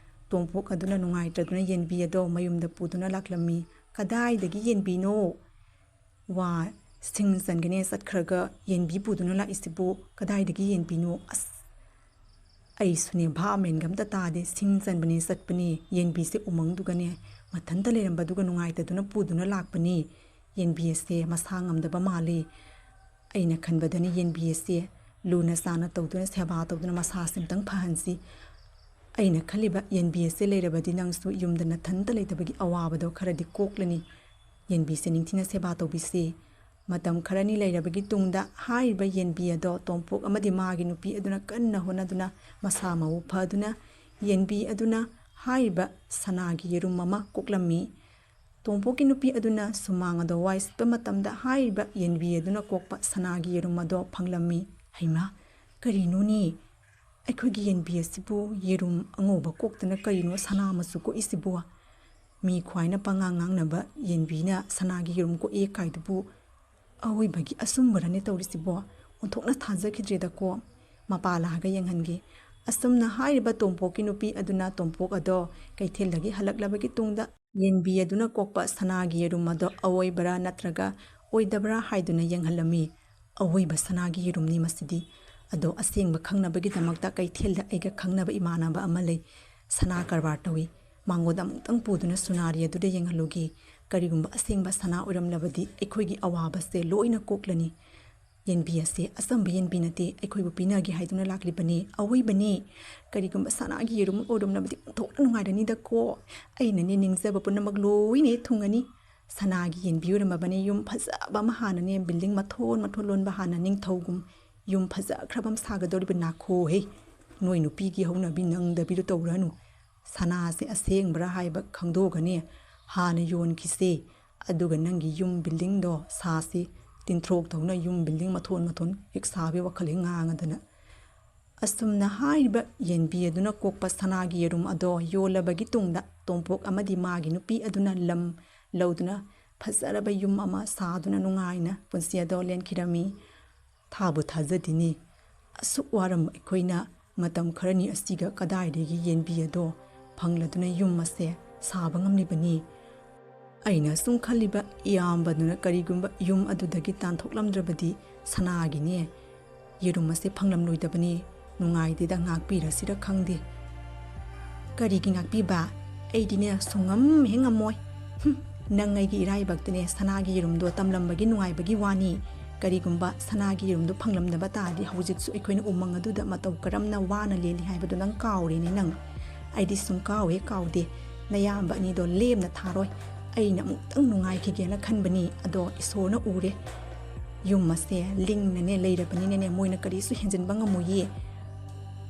ꯇꯣꯝꯄꯣꯛ ꯑꯗꯨꯅ ꯅꯨꯡꯉꯥꯏꯇ꯭ꯔꯗꯨꯅ ꯌꯦꯟꯕꯤ ꯑꯗꯣ ꯃꯌꯨꯝꯗ ꯄꯨꯗꯨꯅ ꯂꯥꯛꯂꯝꯃꯤ꯫ "ꯀꯗꯥꯏꯗꯒꯤ ꯌꯦꯟꯕꯤꯅꯣ? ꯋꯥ ꯁꯤꯡ ꯆꯟꯒꯅꯦ ꯆꯠꯈ꯭ꯔꯒ ꯌꯦꯟꯕꯤ ꯄꯨꯗꯨꯅ ꯂꯥꯛꯏꯁꯤꯕꯨ ꯀꯗꯥꯏꯗꯒꯤ ꯌꯦꯟꯕꯤꯅꯣ? ꯑꯁ!" ꯑꯩꯁꯨꯅꯦ ꯚꯥꯞ ꯃꯦꯟꯒ ꯑꯝꯇ ꯇꯥꯗꯦ꯫ ꯁꯤꯡ ꯆꯟꯕꯅꯦ ꯆꯠꯄꯅꯤ, ꯌꯦꯟꯕꯤꯁꯦ ꯎꯃꯪꯗꯨꯒꯅꯦ ꯃꯊꯟꯇ ꯂꯩꯔꯝꯕꯗꯨꯒ ꯅꯨꯡꯉꯥꯏꯇꯗꯨꯅ ꯄꯨꯗꯨꯅ ꯂꯥꯛꯄꯅꯤ꯫ ꯌꯦꯟꯕꯤ ꯑꯁꯦ ꯃꯁꯥ ꯉꯝꯗꯕ ꯃꯥꯜꯂꯤ꯫ ꯑꯩꯅ ꯈꯟꯕꯗꯅꯤ ꯌꯦꯟꯕꯤ ꯑꯁꯦ ꯂꯨꯅ ꯆꯥꯅ ꯇꯧꯗꯨꯅ, ꯁꯦꯕꯥ ꯇꯧꯗꯨꯅ ꯃꯁꯥꯁꯦ ꯑꯝꯇꯪ ꯐꯍꯟꯁꯤ꯫ ꯑꯩꯅ ꯈꯜꯂꯤꯕ, ꯌꯦꯟꯕꯤ ꯑꯁꯦ ꯂꯩꯔꯕꯗꯤ ꯅꯪꯁꯨ ꯌꯨꯝꯗ ꯅꯊꯟꯇ ꯂꯩꯇꯕꯒꯤ ꯑꯋꯥꯕꯗꯣ ꯈꯔꯗꯤ ꯀꯣꯛꯂꯅꯤ꯫ ꯌꯦꯟꯕꯤꯁꯦ ꯅꯤꯡꯊꯤꯅ ꯁꯦꯕꯥ ꯇꯧꯕꯤꯁꯤ꯫ ꯃꯇꯝ ꯈꯔꯅꯤ ꯂꯩꯔꯕꯒꯤ ꯇꯨꯡꯗ ꯍꯥꯏꯔꯤꯕ ꯌꯦꯟꯕꯤ ꯑꯗꯣ ꯇꯣꯝꯄꯣꯛ ꯑꯃꯗꯤ ꯃꯥꯒꯤ ꯅꯨꯄꯤ ꯑꯗꯨꯅ ꯀꯟꯅ ꯍꯣꯠꯅꯗꯨꯅ ꯃꯁꯥ ꯃꯎ ꯐꯗꯨꯅ ꯌꯦꯟꯕꯤ ꯑꯗꯨꯅ ꯍꯥꯏꯔꯤꯕ ꯁꯅꯥꯒꯤ ꯌꯦꯔꯨꯝ ꯑꯃ ꯀꯣꯛꯂꯝꯃꯤ꯫ ꯇꯣꯝꯄꯣꯛꯀꯤ ꯅꯨꯄꯤ ꯑꯗꯨꯅ ꯁꯨꯃꯥꯡ ꯑꯗꯣ ꯋꯥꯏ ꯁꯤꯠꯄ ꯃꯇꯝꯗ ꯍꯥꯏꯔꯤꯕ ꯌꯦꯟꯕꯤ ꯑꯗꯨꯅ ꯀꯣꯛꯄ ꯁꯅꯥꯒꯤ ꯌꯦꯔꯨꯝ ꯑꯗꯣ ꯐꯪꯂꯝꯃꯤ꯫ "ꯍꯩꯃꯥ, ꯀꯔꯤꯅꯣꯅꯦ? ꯑꯩꯈꯣꯏꯒꯤ ꯌꯦꯟꯕꯤ ꯑꯁꯤꯕꯨ ꯌꯦꯔꯨꯝ ꯑꯉꯧꯕ ꯀꯣꯛꯇꯅ ꯀꯔꯤꯅꯣ ꯁꯅꯥ ꯃꯆꯨ ꯀꯣꯛꯏꯁꯤꯕꯨ?" ꯃꯤ ꯈ꯭ꯋꯥꯏꯅ ꯄꯉꯥꯡ ꯉꯥꯡꯅꯕ ꯌꯦꯟꯕꯤꯅ ꯁꯅꯥꯒꯤ ꯌꯦꯔꯨꯝ ꯀꯣꯛꯑꯦ ꯀꯥꯏꯗꯨꯕꯨ ꯑꯋꯣꯏꯕꯒꯤ ꯑꯆꯨꯝꯕꯔꯅꯦ ꯇꯧꯔꯤꯁꯤꯕꯣ? ꯑꯣꯟꯊꯣꯛꯅ ꯊꯥꯖꯈꯤꯗ꯭ꯔꯦꯗꯀꯣ꯫ ꯃꯄꯥ ꯂꯥꯛꯑꯒ ꯌꯦꯡꯍꯟꯒꯦ꯫ ꯑꯁꯨꯝꯅ ꯍꯥꯏꯔꯤꯕ ꯇꯣꯝꯄꯣꯛꯀꯤ ꯅꯨꯄꯤ ꯑꯗꯨꯅ ꯇꯣꯝꯄꯣꯛ ꯑꯗꯣ ꯀꯩꯊꯦꯜꯗꯒꯤ ꯍꯜꯂꯛꯂꯕꯒꯤ ꯇꯨꯡꯗ ꯌꯦꯟꯕꯤ ꯑꯗꯨꯅ ꯀꯣꯛꯄ ꯁꯅꯥꯒꯤ ꯌꯦꯔꯨꯝ ꯑꯗꯣ ꯑꯋꯣꯏꯕꯔꯥ ꯅꯠꯇ꯭ꯔꯒ ꯑꯣꯏꯗꯕ꯭ꯔꯥ ꯍꯥꯏꯗꯨꯅ ꯌꯦꯡꯍꯜꯂꯝꯃꯤ꯫ "ꯑꯋꯣꯏꯕ ꯁꯅꯥꯒꯤ ꯌꯦꯔꯨꯝꯅꯤ ꯃꯁꯤꯗꯤ꯫ ꯑꯗꯣ ꯑꯁꯦꯡꯕ ꯈꯪꯅꯕꯒꯤꯗꯃꯛꯇ ꯀꯩꯊꯦꯜꯗ ꯑꯩꯒ ꯈꯪꯅꯕ ꯏꯃꯥꯟꯅꯕ ꯑꯃ ꯂꯩ, ꯁꯅꯥ ꯀꯔꯕꯥꯔ ꯇꯧꯏ꯫ ꯃꯉꯣꯟꯗ ꯑꯃꯨꯛꯇꯪ ꯄꯨꯗꯨꯅ ꯁꯨꯅꯥꯔꯤ ꯑꯗꯨꯗ ꯌꯦꯡꯍꯜꯂꯨꯒꯦ꯫ ꯀꯔꯤꯒꯨꯝꯕ ꯑꯁꯦꯡꯕ ꯁꯅꯥ ꯑꯣꯏꯔꯝꯂꯕꯗꯤ ꯑꯩꯈꯣꯏꯒꯤ ꯑꯋꯥꯕꯁꯦ ꯂꯣꯏꯅ ꯀꯣꯛꯂꯅꯤ꯫ ꯌꯦꯟꯕꯤ ꯑꯁꯦ ꯑꯆꯝꯕ ꯌꯦꯟꯕꯤ ꯅꯠꯇꯦ, ꯑꯩꯈꯣꯏꯕꯨ ꯄꯤꯅꯒꯦ ꯍꯥꯏꯗꯨꯅ ꯂꯥꯛꯂꯤꯕꯅꯤ, ꯑꯋꯣꯏꯕꯅꯤ꯫ ꯀꯔꯤꯒꯨꯝꯕ ꯁꯅꯥꯒꯤ ꯌꯦꯔꯨꯝ ꯑꯣꯏꯔꯝꯂꯕꯗꯤ ꯑꯣꯟꯊꯣꯛꯅ ꯅꯨꯡꯉꯥꯏꯔꯅꯤꯗꯀꯣ꯫ ꯑꯩꯅꯅꯦ ꯅꯤꯡꯖꯕ ꯄꯨꯝꯅꯃꯛ ꯂꯣꯏꯅ ꯍꯦꯛ ꯊꯨꯡꯉꯅꯤ꯫ ꯁꯅꯥꯒꯤ ꯌꯦꯟꯕꯤ ꯑꯣꯏꯔꯝꯃꯕꯅꯤ, ꯌꯨꯝ ꯐꯖꯕ ꯑꯃ ꯍꯥꯟꯅꯅꯦ, ꯕꯤꯜꯗꯤꯡ ꯃꯊꯣꯟ ꯃꯊꯣꯟ ꯂꯣꯟꯕ ꯍꯥꯟꯅ ꯅꯤꯡꯊꯧꯒꯨꯝ ꯌꯨꯝ ꯐꯖꯈ꯭ꯔꯕ ꯑꯃ ꯁꯥꯒꯗꯧꯔꯤꯕ ꯅꯥꯈꯣꯍꯦ꯫ ꯅꯣꯏ ꯅꯨꯄꯤꯒꯤ ꯍꯧꯅꯕꯤ ꯅꯪꯗꯕꯤꯗꯣ ꯇꯧꯔꯅꯨ꯫ ꯁꯅꯥꯁꯦ ꯑꯁꯦꯡꯕ꯭ꯔꯥ ꯍꯥꯏꯕ ꯈꯪꯗꯣꯛꯑꯒꯅꯦ ꯍꯥꯟꯅ ꯌꯣꯟꯈꯤꯁꯦ꯫ ꯑꯗꯨꯒ ꯅꯪꯒꯤ ꯌꯨꯝ ꯕꯤꯜꯗꯤꯡꯗꯣ ꯁꯥꯁꯤ꯫ ꯇꯤꯟꯊ꯭ꯔꯣꯛꯇꯧꯅ ꯌꯨꯝ ꯕꯤꯜꯗꯤꯡ ꯃꯊꯣꯟ ꯃꯊꯣꯟ ꯍꯦꯛ ꯁꯥꯕꯒꯤ ꯋꯥꯈꯜ ꯍꯦꯛ ꯉꯥꯡꯉꯗꯅ꯫ ꯑꯁꯨꯝꯅ ꯍꯥꯏꯔꯤꯕ ꯌꯦꯟꯕꯤ ꯑꯗꯨꯅ ꯀꯣꯛꯄ ꯁꯅꯥꯒꯤ ꯌꯦꯔꯨꯝ ꯑꯗꯣ ꯌꯣꯜꯂꯕꯒꯤ ꯇꯨꯡꯗ ꯇꯣꯝꯄꯣꯛ ꯑꯃꯗꯤ ꯃꯥꯒꯤ ꯅꯨꯄꯤ ꯑꯗꯨꯅ ꯂꯝ ꯂꯧꯗꯨꯅ ꯐꯖꯔꯕ ꯌꯨꯝ ꯑꯃ ꯁꯥꯗꯨꯅ ꯅꯨꯡꯉꯥꯏꯅ ꯄꯨꯟꯁꯤ ꯑꯗꯣ ꯂꯦꯟꯈꯤꯔꯝꯃꯤ꯫ ꯊꯥꯕꯨ ꯊꯥꯖꯗꯦꯅꯦ꯫ ꯑꯁꯨꯛ ꯋꯥꯔꯝꯕ ꯑꯩꯈꯣꯏꯅ ꯃꯇꯝ ꯈꯔꯅꯤ ꯑꯁꯤꯒ ꯀꯗꯥꯏꯗꯒꯤ ꯌꯦꯟꯕꯤ ꯑꯗꯣ ꯐꯪꯂꯗꯨꯅ ꯌꯨꯝ ꯑꯁꯦ ꯁꯥꯕ ꯉꯝꯂꯤꯕꯅꯤ? ꯑꯩꯅ ꯁꯨꯝ ꯈꯜꯂꯤꯕ, ꯏꯌꯥꯝꯕꯗꯨꯅ ꯀꯔꯤꯒꯨꯝꯕ ꯌꯨꯝ ꯑꯗꯨꯗꯒꯤ ꯇꯥꯟꯊꯣꯛꯂꯝꯗ꯭ꯔꯕꯗꯤ ꯁꯅꯥꯒꯤꯅꯦ ꯌꯦꯔꯨꯝ ꯑꯁꯦ ꯐꯪꯂꯝꯂꯣꯏꯗꯕꯅꯤ꯫ ꯅꯨꯡꯉꯥꯏꯇꯦꯗ, ꯉꯥꯛꯄꯤꯔꯁꯤꯔ ꯈꯪꯗꯦ꯫ "ꯀꯔꯤꯒꯤ ꯉꯥꯛꯄꯤꯕ? ꯑꯩꯗꯤꯅꯦ ꯁꯨꯡꯉꯝ ꯍꯦꯛ ꯉꯝꯃꯣꯏ꯫ ꯍꯨꯝ, ꯅꯪ ꯑꯩꯒꯤ ꯏꯔꯥꯏꯕꯛꯇꯅꯦ ꯁꯅꯥꯒꯤ ꯌꯦꯔꯨꯝꯗꯣ ꯇꯝꯂꯝꯕꯒꯤ ꯅꯨꯡꯉꯥꯏꯕꯒꯤ ꯋꯥꯅꯤ꯫ ꯀꯔꯤꯒꯨꯝꯕ ꯁꯅꯥꯒꯤ ꯌꯦꯔꯨꯝꯗꯣ ꯐꯪꯂꯝꯗꯕ ꯇꯥꯔꯗꯤ ꯍꯧꯖꯤꯛꯁꯨ ꯑꯩꯈꯣꯏꯅ ꯎꯃꯪ ꯑꯗꯨꯗ ꯃꯇꯧ ꯀꯔꯝꯅ ꯋꯥꯅ ꯂꯦꯜꯂꯤ ꯍꯥꯏꯕꯗꯣ ꯅꯪ ꯀꯥꯎꯔꯦꯅꯦ ꯅꯪ?" "ꯑꯩꯗꯤ ꯁꯨꯡ ꯀꯥꯎ ꯍꯦꯛ ꯀꯥꯎꯗꯦ꯫ ꯅꯌꯥꯝꯕ ꯑꯅꯤꯗꯣ ꯂꯦꯝꯅ ꯊꯥꯔꯣꯏ꯫ ꯑꯩꯅ ꯑꯃꯨꯛꯇꯪ ꯅꯨꯡꯉꯥꯏꯈꯤꯒꯦꯅ ꯈꯟꯕꯅꯤ, ꯑꯗꯣ ꯏꯁꯣꯔꯅ ꯎꯔꯦ꯫ ꯌꯨꯝ ꯑꯁꯦ ꯂꯤꯡꯅꯅꯦ ꯂꯩꯔꯕꯅꯤꯅꯅꯦ ꯃꯣꯏꯅ ꯀꯔꯤꯁꯨ ꯍꯦꯟꯖꯤꯟꯕ ꯉꯝꯃꯣꯏꯌꯦ꯫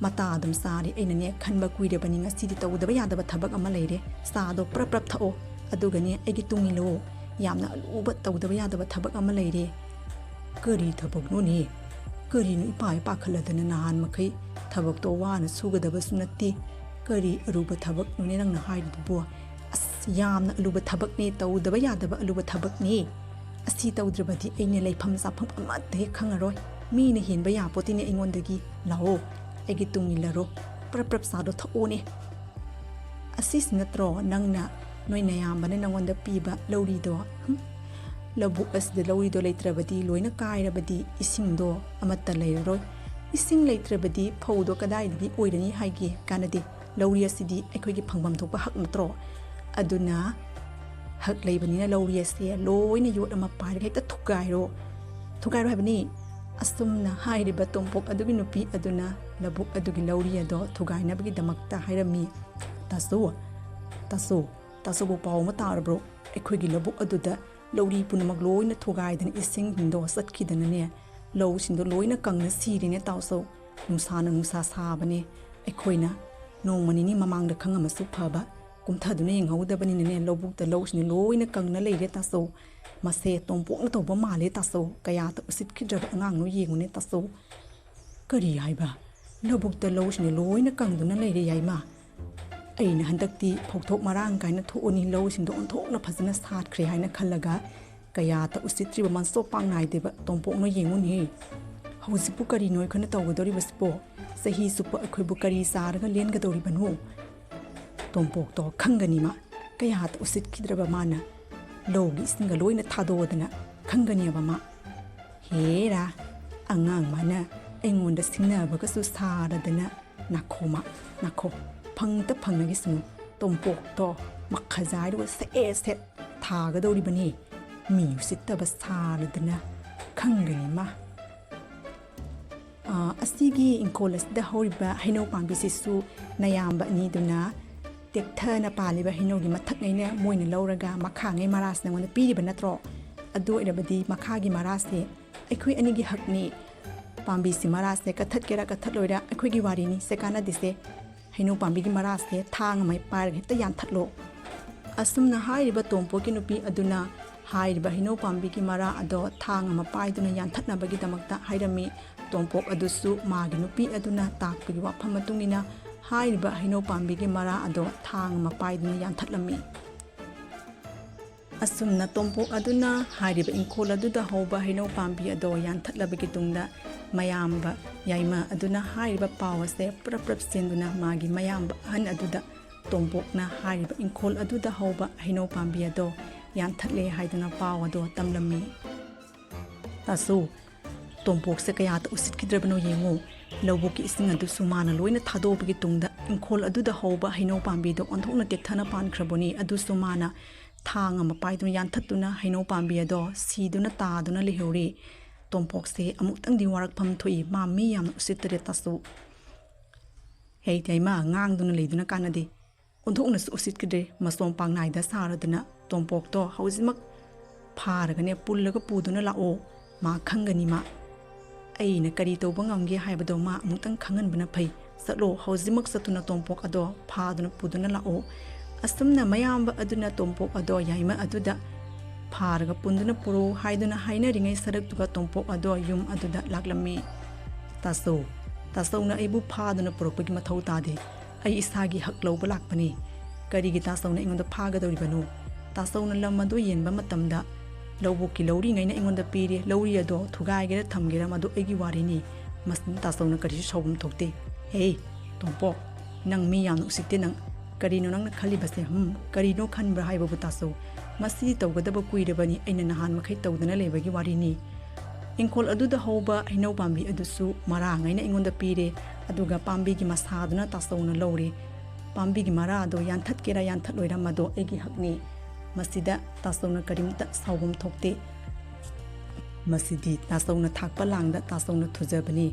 ꯃꯇꯥ ꯑꯗꯨꯝ ꯆꯥꯔꯦ꯫ ꯑꯩꯅꯅꯦ ꯈꯟꯕ ꯀꯨꯏꯔꯕꯅꯤ, ꯉꯁꯤꯗꯤ ꯇꯧꯗꯕ ꯌꯥꯗꯕ ꯊꯕꯛ ꯑꯃ ꯂꯩꯔꯦ꯫ ꯆꯥꯗꯣ ꯄ꯭ꯔꯞ ꯄ꯭ꯔꯞ ꯊꯛꯑꯣ, ꯑꯗꯨꯒꯅꯦ ꯑꯩꯒꯤ ꯇꯨꯡ ꯏꯜꯂꯣ꯫ ꯌꯥꯝꯅ ꯑꯂꯨꯕ ꯇꯧꯗꯕ ꯌꯥꯗꯕ ꯊꯕꯛ ꯑꯃ ꯂꯩꯔꯦ꯫" "ꯀꯔꯤ ꯊꯕꯛꯅꯣꯅꯦ? ꯀꯔꯤꯅꯣ ꯏꯄꯥ ꯏꯄꯥꯈꯠꯂꯗꯅ ꯅꯍꯥꯟ ꯃꯈꯩ ꯊꯕꯛꯇꯣ ꯋꯥꯅ ꯁꯨꯒꯗꯕꯁꯨ ꯅꯠꯇꯦ꯫ ꯀꯔꯤ ꯑꯔꯨꯕ ꯊꯕꯛꯅꯣꯅꯦ ꯅꯪꯅ ꯍꯥꯏꯔꯤꯗꯨꯕꯣ?" "ꯑꯁ, ꯌꯥꯝꯅ ꯑꯂꯨꯕ ꯊꯕꯛꯅꯦ, ꯇꯧꯗꯕ ꯌꯥꯗꯕ ꯑꯂꯨꯕ ꯊꯕꯛꯅꯦ꯫ ꯑꯁꯤ ꯇꯧꯗ꯭ꯔꯕꯗꯤ ꯑꯩꯅ ꯂꯩꯐꯝ ꯆꯥꯐꯝ ꯑꯃꯠꯇ ꯍꯦꯛ ꯈꯪꯉꯔꯣꯏ꯫ ꯃꯤꯅ ꯍꯦꯟꯕ ꯌꯥꯄꯣꯠꯇꯦꯅꯦ ꯑꯩꯉꯣꯟꯗꯒꯤ꯫ ꯂꯥꯛꯑꯣ, ꯑꯩꯒꯤ ꯇꯨꯡ ꯏꯜꯂꯔꯣ꯫ ꯄ꯭ꯔꯞ ꯄ꯭ꯔꯞ ꯆꯥꯗꯣ ꯊꯛꯑꯣꯅꯦ꯫ ꯑꯁꯤꯁꯤ ꯅꯠꯇ꯭ꯔꯣ ꯅꯪꯅ ꯅꯣꯏ ꯅꯌꯥꯝꯕꯅ ꯅꯪꯉꯣꯟꯗ ꯄꯤꯕ ꯂꯧꯔꯤꯗꯣ? ꯍꯨꯝ? ꯂꯧꯕꯨꯛ ꯑꯁꯤꯗ ꯂꯧꯔꯤꯗꯣ ꯂꯩꯇ꯭ꯔꯕꯗꯤ, ꯂꯣꯏꯅ ꯀꯥꯏꯔꯕꯗꯤ ꯏꯁꯤꯡꯗꯣ ꯑꯃꯠꯇ ꯂꯩꯔꯔꯣꯏ꯫ ꯏꯁꯤꯡ ꯂꯩꯇ꯭ꯔꯕꯗꯤ ꯐꯧꯗꯣ ꯀꯗꯥꯏꯗꯒꯤ ꯑꯣꯏꯔꯅꯤ ꯍꯥꯏꯒꯦ? ꯀꯥꯟꯅꯗꯦ꯫ ꯂꯧꯔꯤ ꯑꯁꯤꯗꯤ ꯑꯩꯈꯣꯏꯒꯤ ꯐꯪꯐꯝ ꯊꯣꯛꯄ ꯍꯛ ꯅꯠꯇ꯭ꯔꯣ? ꯑꯗꯨꯅ ꯍꯛ ꯂꯩꯕꯅꯤꯅ ꯂꯧꯔꯤ ꯑꯁꯦ ꯂꯣꯏꯅ ꯌꯣꯠ ꯑꯃ ꯄꯥꯏꯔꯒ ꯍꯦꯛꯇ ꯊꯨꯒꯥꯏꯔꯣ꯫ ꯊꯨꯒꯥꯏꯔꯣ ꯍꯥꯏꯕꯅꯤ꯫" ꯑꯁꯨꯝꯅ ꯍꯥꯏꯔꯤꯕ ꯇꯣꯝꯄꯣꯛ ꯑꯗꯨꯒꯤ ꯅꯨꯄꯤ ꯑꯗꯨꯅ ꯂꯧꯕꯨꯛ ꯑꯗꯨꯒꯤ ꯂꯧꯔꯤ ꯑꯗꯣ ꯊꯨꯒꯥꯏꯅꯕꯒꯤꯗꯃꯛꯇ ꯍꯥꯏꯔꯝꯃꯤ꯫ "ꯇꯥꯆꯧ, ꯇꯥꯆꯧ, ꯇꯥꯆꯧꯕꯨ ꯄꯥꯎ ꯑꯃ ꯇꯥꯔꯕ꯭ꯔꯣ? ꯑꯩꯈꯣꯏꯒꯤ ꯂꯧꯕꯨꯛ ꯑꯗꯨꯗ ꯂꯧꯔꯤ ꯄꯨꯝꯅꯃꯛ ꯂꯣꯏꯅ ꯊꯨꯒꯥꯏꯗꯅ ꯏꯁꯤꯡꯗꯣ ꯆꯠꯈꯤꯗꯅꯅꯦ, ꯂꯧꯁꯤꯡꯗꯣ ꯂꯣꯏꯅ ꯀꯪꯅ ꯁꯤꯔꯦꯅꯦ ꯇꯥꯆꯧ꯫ ꯅꯨꯡꯁꯥꯅ ꯅꯨꯡꯁꯥ ꯁꯥꯕꯅꯦ꯫ ꯑꯩꯈꯣꯏꯅ ꯅꯣꯡꯃ ꯅꯤꯅꯤ ꯃꯃꯥꯡꯗ ꯈꯪꯉꯝꯃꯁꯨ ꯐꯕ, ꯀꯨꯝꯊꯗꯨꯅ ꯌꯦꯡꯍꯧꯗꯕꯅꯤꯅꯅꯦ, ꯂꯧꯕꯨꯛꯇ ꯂꯧꯁꯤꯡꯗꯣ ꯂꯣꯏꯅ ꯀꯪꯅ ꯂꯩꯔꯦ ꯇꯥꯆꯧ꯫ ꯃꯁꯦ ꯇꯣꯝꯄꯣꯛꯅ ꯇꯧꯕ ꯃꯥꯜꯂꯦ ꯇꯥꯆꯧ꯫ ꯀꯌꯥꯗ ꯎꯁꯤꯠꯈꯤꯗ꯭ꯔꯕ ꯑꯉꯥꯡꯅꯣ ꯌꯦꯡꯉꯨꯅꯦ ꯇꯥꯆꯧ꯫" "ꯀꯔꯤ ꯍꯥꯏꯕ? ꯂꯧꯕꯨꯛꯇ ꯂꯧꯁꯤꯡꯗꯣ ꯂꯣꯏꯅ ꯀꯪꯗꯨꯅ ꯂꯩꯔꯦ ꯌꯥꯏꯃ? ꯑꯩꯅ ꯍꯟꯗꯛꯇꯤ ꯐꯧꯊꯣꯛ ꯃꯔꯥꯡ ꯀꯥꯏꯅ ꯊꯣꯛꯑꯅꯤ, ꯂꯧꯁꯤꯡꯗꯣ ꯑꯣꯟꯊꯣꯛꯅ ꯐꯖꯅ ꯁꯥꯠꯈ꯭ꯔꯦ ꯍꯥꯏꯅ ꯈꯜꯂꯒ ꯀꯌꯥꯗ ꯎꯁꯤꯠꯇ꯭ꯔꯤꯕ ꯃꯆꯣꯞ ꯄꯥꯡ ꯅꯥꯏꯗꯦꯕ ꯇꯣꯝꯄꯣꯛꯅ ꯌꯦꯡꯉꯨꯅꯦ꯫ ꯍꯧꯖꯤꯛꯄꯨ ꯀꯔꯤꯅꯣ ꯑꯩꯈꯣꯏꯅ ꯇꯧꯒꯗꯧꯔꯤꯕꯁꯤꯕꯣ? ꯆꯍꯤ ꯆꯨꯞꯄ ꯑꯩꯈꯣꯏꯕꯨ ꯀꯔꯤ ꯆꯥꯔꯒ ꯂꯦꯟꯒꯗꯧꯔꯤꯕꯅꯣ?" ꯇꯣꯝꯄꯣꯛꯇꯣ ꯈꯪꯒꯅꯤ ꯃꯥ꯫ ꯀꯌꯥꯗ ꯎꯁꯤꯠꯈꯤꯗ꯭ꯔꯕ ꯃꯥꯅ꯫ ꯂꯧꯒꯤ ꯏꯁꯤꯡꯒ ꯂꯣꯏꯅ ꯊꯥꯗꯣꯛꯑꯗꯅ ꯈꯪꯒꯅꯤꯕ ꯃꯥ꯫ ꯍꯦꯔꯥ, ꯑꯉꯥꯡ ꯃꯥꯅ ꯑꯩꯉꯣꯟꯗ ꯁꯤꯡꯅꯕꯒꯁꯨ ꯁꯥꯔꯗꯅ, ꯅꯥꯈꯣ ꯃꯥ, ꯅꯥꯈꯣ, ꯐꯪꯇ ꯐꯪꯅꯒꯤꯁꯅꯨ, ꯇꯣꯝꯄꯣꯛꯇꯣ ꯃꯈꯖꯥꯏꯗꯨꯒ ꯁꯦꯠ ꯁꯦꯠ ꯊꯥꯒꯗꯧꯔꯤꯕꯅꯤ, ꯃꯤ ꯎꯁꯤꯠꯇꯕ ꯁꯥꯔꯗꯅ ꯈꯪꯒꯅꯤ ꯃꯥ꯫ ꯑꯥ, ꯑꯁꯤꯒꯤ ꯏꯪꯈꯣꯜ ꯑꯁꯤꯗ ꯍꯧꯔꯤꯕ ꯍꯩꯅꯧ ꯄꯥꯝꯕꯤꯁꯤꯁꯨ ꯅꯌꯥꯝꯕ ꯑꯅꯤꯗꯨꯅ ꯇꯦꯛꯊꯅ ꯄꯥꯜꯂꯤꯕ ꯍꯩꯅꯧꯒꯤ ꯃꯊꯛꯉꯩꯅ ꯃꯣꯏꯅ ꯂꯧꯔꯒ ꯃꯈꯥꯉꯩ ꯃꯔꯥꯁꯤ ꯅꯉꯣꯟꯗ ꯄꯤꯔꯤꯕ ꯅꯠꯇ꯭ꯔꯣ? ꯑꯗꯨ ꯑꯣꯏꯔꯕꯗꯤ ꯃꯈꯥꯒꯤ ꯃꯔꯥꯁꯦ ꯑꯩꯈꯣꯏ ꯑꯅꯤꯒꯤ ꯍꯛꯅꯤ꯫ ꯄꯥꯝꯕꯤꯁꯤ ꯃꯔꯥꯁꯦ ꯀꯠꯊꯠꯀꯦꯔꯥ ꯀꯠꯊꯠꯂꯣꯏꯔꯥ ꯑꯩꯈꯣꯏꯒꯤ ꯋꯥꯔꯤꯅꯤ, ꯁꯦ ꯀꯥꯟꯅꯗꯦꯁꯦ꯫ ꯍꯩꯅꯧ ꯄꯥꯝꯕꯤꯒꯤ ꯃꯔꯥꯁꯦ ꯊꯥꯡ ꯑꯃ ꯄꯥꯏꯔꯒ ꯍꯦꯛꯇ ꯌꯥꯟꯊꯠꯂꯣ꯫ ꯑꯁꯨꯝꯅ ꯍꯥꯏꯔꯤꯕ ꯇꯣꯝꯄꯣꯛꯀꯤ ꯅꯨꯄꯤ ꯑꯗꯨꯅ ꯍꯥꯏꯔꯤꯕ ꯍꯩꯅꯧ ꯄꯥꯝꯕꯤꯒꯤ ꯃꯔꯥ ꯑꯗꯣ ꯊꯥꯡ ꯑꯃ ꯄꯥꯏꯗꯨꯅ ꯌꯥꯟꯊꯠꯅꯕꯒꯤꯗꯃꯛꯇ ꯍꯥꯏꯔꯝꯃꯤ꯫ ꯇꯣꯝꯄꯣꯛ ꯑꯗꯨꯁꯨ ꯃꯥꯒꯤ ꯅꯨꯄꯤ ꯑꯗꯨꯅ ꯇꯥꯛꯄꯒꯤ ꯋꯥꯐꯝ ꯃꯇꯨꯡ ꯏꯟꯅ ꯍꯥꯏꯔꯤꯕ ꯍꯩꯅꯧ ꯄꯥꯝꯕꯤꯒꯤ ꯃꯔꯥ ꯑꯗꯣ ꯊꯥꯡ ꯑꯃ ꯄꯥꯏꯗꯨꯅ ꯌꯥꯟꯊꯠꯂꯝꯃꯤ꯫ ꯑꯁꯨꯝꯅ ꯇꯣꯝꯄꯣꯛ ꯑꯗꯨꯅ ꯍꯥꯏꯔꯤꯕ ꯏꯪꯈꯣꯜ ꯑꯗꯨꯗ ꯍꯧꯕ ꯍꯩꯅꯧ ꯄꯥꯝꯕꯤ ꯑꯗꯣ ꯌꯥꯟꯊꯠꯂꯕꯒꯤ ꯇꯨꯡꯗ ꯃꯌꯥꯝꯕ ꯌꯥꯏꯃ ꯑꯗꯨꯅ ꯍꯥꯏꯔꯤꯕ ꯄꯥꯎ ꯑꯁꯦ ꯄ꯭ꯔꯞ ꯄ꯭ꯔꯞ ꯆꯦꯟꯗꯨꯅ ꯃꯥꯒꯤ ꯃꯌꯥꯝꯕ ꯑꯍꯟ ꯑꯗꯨꯗ ꯇꯣꯝꯄꯣꯛꯅ ꯍꯥꯏꯔꯤꯕ ꯏꯪꯈꯣꯜ ꯑꯗꯨꯗ ꯍꯧꯕ ꯍꯩꯅꯧ ꯄꯥꯝꯕꯤ ꯑꯗꯣ ꯌꯥꯟꯊꯠꯂꯦ ꯍꯥꯏꯗꯨꯅ ꯄꯥꯎ ꯑꯗꯣ ꯇꯝꯂꯝꯃꯤ꯫ ꯇꯥꯁꯨ, ꯇꯣꯝꯄꯣꯛꯁꯦ ꯀꯌꯥꯗ ꯎꯁꯤꯠꯈꯤꯗ꯭ꯔꯕꯅꯣ ꯌꯦꯡꯉꯨ꯫ ꯂꯧꯕꯨꯛꯀꯤ ꯏꯁꯤꯡ ꯑꯗꯨꯁꯨ ꯃꯥꯅ ꯂꯣꯏꯅ ꯊꯥꯗꯣꯛꯄꯒꯤ ꯇꯨꯡꯗ ꯏꯪꯈꯣꯜ ꯑꯗꯨꯗ ꯍꯧꯕ ꯍꯩꯅꯧ ꯄꯥꯝꯕꯤꯗꯣ ꯑꯣꯟꯊꯣꯛꯅ ꯇꯦꯛꯊꯅ ꯄꯥꯟꯈ꯭ꯔꯕꯅꯤ꯫ ꯑꯗꯨꯁꯨ ꯃꯥꯅ ꯊꯥꯡ ꯑꯃ ꯄꯥꯏꯗꯨꯅ ꯌꯥꯟꯊꯠꯇꯨꯅ ꯍꯩꯅꯧ ꯄꯥꯝꯕꯤ ꯑꯗꯣ ꯁꯤꯗꯨꯅ ꯇꯥꯗꯨꯅ ꯂꯩꯍꯧꯔꯤ꯫ ꯇꯣꯝꯄꯣꯛꯁꯦ ꯑꯃꯨꯛꯇꯪꯗꯤ ꯋꯥꯔꯛꯐꯝ ꯊꯣꯛꯏ꯫ ꯃꯥ ꯃꯤ ꯌꯥꯝꯅ ꯎꯁꯤꯠꯇꯔꯦ ꯇꯥꯁꯨ꯫ ꯍꯦ ꯌꯥꯏꯃ, ꯉꯥꯡꯗꯨꯅ ꯂꯩꯗꯨꯅ ꯀꯥꯟꯅꯗꯦ꯫ ꯑꯣꯟꯊꯣꯛꯅꯁꯨ ꯎꯁꯤꯠꯈꯤꯗ꯭ꯔꯦ꯫ ꯃꯁꯣꯝ ꯄꯥꯛꯅꯥꯏꯗ ꯁꯥꯔꯗꯅ ꯇꯣꯝꯄꯣꯛꯇꯣ ꯍꯧꯖꯤꯛꯃꯛ ꯐꯥꯔꯒꯅꯦ ꯄꯨꯜꯂꯒ ꯄꯨꯗꯨꯅ ꯂꯥꯛꯑꯣ꯫ ꯃꯥ ꯈꯪꯒꯅꯤ ꯃꯥ꯫ ꯑꯩꯅ ꯀꯔꯤ ꯇꯧꯕ ꯉꯝꯒꯦ ꯍꯥꯏꯕꯗꯣ ꯃꯥ ꯑꯃꯨꯛꯇꯪ ꯈꯪꯍꯟꯕꯅ ꯐꯩ꯫ ꯆꯠꯂꯣ, ꯍꯧꯖꯤꯛꯃꯛ ꯆꯠꯇꯨꯅ ꯇꯣꯝꯄꯣꯛ ꯑꯗꯣ ꯐꯥꯗꯨꯅ ꯄꯨꯗꯨꯅ ꯂꯥꯛꯑꯣ꯫ ꯑꯁꯨꯝꯅ ꯃꯌꯥꯝꯕ ꯑꯗꯨꯅ ꯇꯣꯝꯄꯣꯛ ꯑꯗꯣ ꯌꯥꯏꯃ ꯑꯗꯨꯗ ꯐꯥꯔꯒ ꯄꯨꯟꯗꯨꯅ ꯄꯨꯔꯛꯎ ꯍꯥꯏꯗꯨꯅ ꯍꯥꯏꯅꯔꯤꯉꯩ ꯁꯔꯛꯇꯨꯒ ꯇꯣꯝꯄꯣꯛ ꯑꯗꯣ ꯌꯨꯝ ꯑꯗꯨꯗ ꯂꯥꯛꯂꯝꯃꯤ꯫ ꯇꯥꯆꯧ, ꯇꯥꯆꯧꯅ ꯑꯩꯕꯨ ꯐꯥꯗꯨꯅ ꯄꯨꯔꯛꯄꯒꯤ ꯃꯊꯧ ꯇꯥꯗꯦ꯫ ꯑꯩ ꯏꯁꯥꯒꯤ ꯍꯛ ꯂꯧꯕ ꯂꯥꯛꯄꯅꯤ꯫ ꯀꯔꯤꯒꯤ ꯇꯥꯆꯧꯅ ꯑꯩꯉꯣꯟꯗ ꯐꯥꯒꯗꯧꯔꯤꯕꯅꯣ? ꯇꯥꯆꯧꯅ ꯂꯝ ꯑꯗꯨ ꯌꯦꯟꯕ ꯃꯇꯝꯗ ꯂꯧꯕꯨꯛꯀꯤ ꯂꯧꯔꯤꯉꯩꯅ ꯑꯩꯉꯣꯟꯗ ꯄꯤꯔꯦ꯫ ꯂꯧꯔꯤ ꯑꯗꯣ ꯊꯨꯒꯥꯏꯒꯦꯔꯥ ꯊꯝꯒꯦꯔꯥ ꯃꯗꯨ ꯑꯩꯒꯤ ꯋꯥꯔꯤꯅꯤ꯫ ꯃꯁꯤꯅ ꯇꯥꯆꯧꯅ ꯀꯔꯤꯁꯨ ꯁꯥꯎꯐꯝ ꯊꯣꯛꯇꯦ꯫ ꯍꯦ, ꯇꯣꯝꯄꯣꯛ, ꯅꯪ ꯃꯤ ꯌꯥꯝꯅ ꯎꯁꯤꯠꯇꯦ ꯅꯪ꯫ ꯀꯔꯤꯅꯣ ꯅꯪꯅ ꯈꯜꯂꯤꯕꯁꯦ? ꯍꯝ, ꯀꯔꯤꯅꯣ ꯈꯟꯕ꯭ꯔꯥ ꯍꯥꯏꯕꯕꯨ ꯇꯥꯆꯧ? ꯃꯁꯤꯗꯤ ꯇꯧꯒꯗꯕ ꯀꯨꯏꯔꯕꯅꯤ, ꯑꯩꯅ ꯅꯍꯥꯟ ꯃꯈꯩ ꯇꯧꯗꯅ ꯂꯩꯕꯒꯤ ꯋꯥꯔꯤꯅꯤ꯫ ꯏꯪꯈꯣꯜ ꯑꯗꯨꯗ ꯍꯧꯕ ꯍꯩꯅꯧ ꯄꯥꯝꯕꯤ ꯑꯗꯨꯁꯨ ꯃꯔꯥꯉꯩꯅ ꯑꯩꯉꯣꯟꯗ ꯄꯤꯔꯦ, ꯑꯗꯨꯒ ꯄꯥꯝꯕꯤꯒꯤ ꯃꯁꯥꯗꯨꯅ ꯇꯥꯆꯧꯅ ꯂꯧꯔꯦ꯫ ꯄꯥꯝꯕꯤꯒꯤ ꯃꯔꯥ ꯑꯗꯣ ꯌꯥꯟꯊꯠꯀꯦꯔꯥ ꯌꯥꯟꯊꯠꯂꯣꯏꯔꯥ, ꯃꯗꯣ ꯑꯩꯒꯤ ꯍꯛꯅꯤ꯫ ꯃꯁꯤꯗ ꯇꯥꯆꯧꯅ ꯀꯔꯤꯝꯇ ꯁꯥꯎꯐꯝ ꯊꯣꯛꯇꯦ꯫ ꯃꯁꯤꯗꯤ ꯇꯥꯆꯧꯅ ꯊꯥꯛꯄ ꯂꯥꯡꯗ ꯇꯥꯆꯧꯅ ꯊꯨꯖꯕꯅꯤ꯫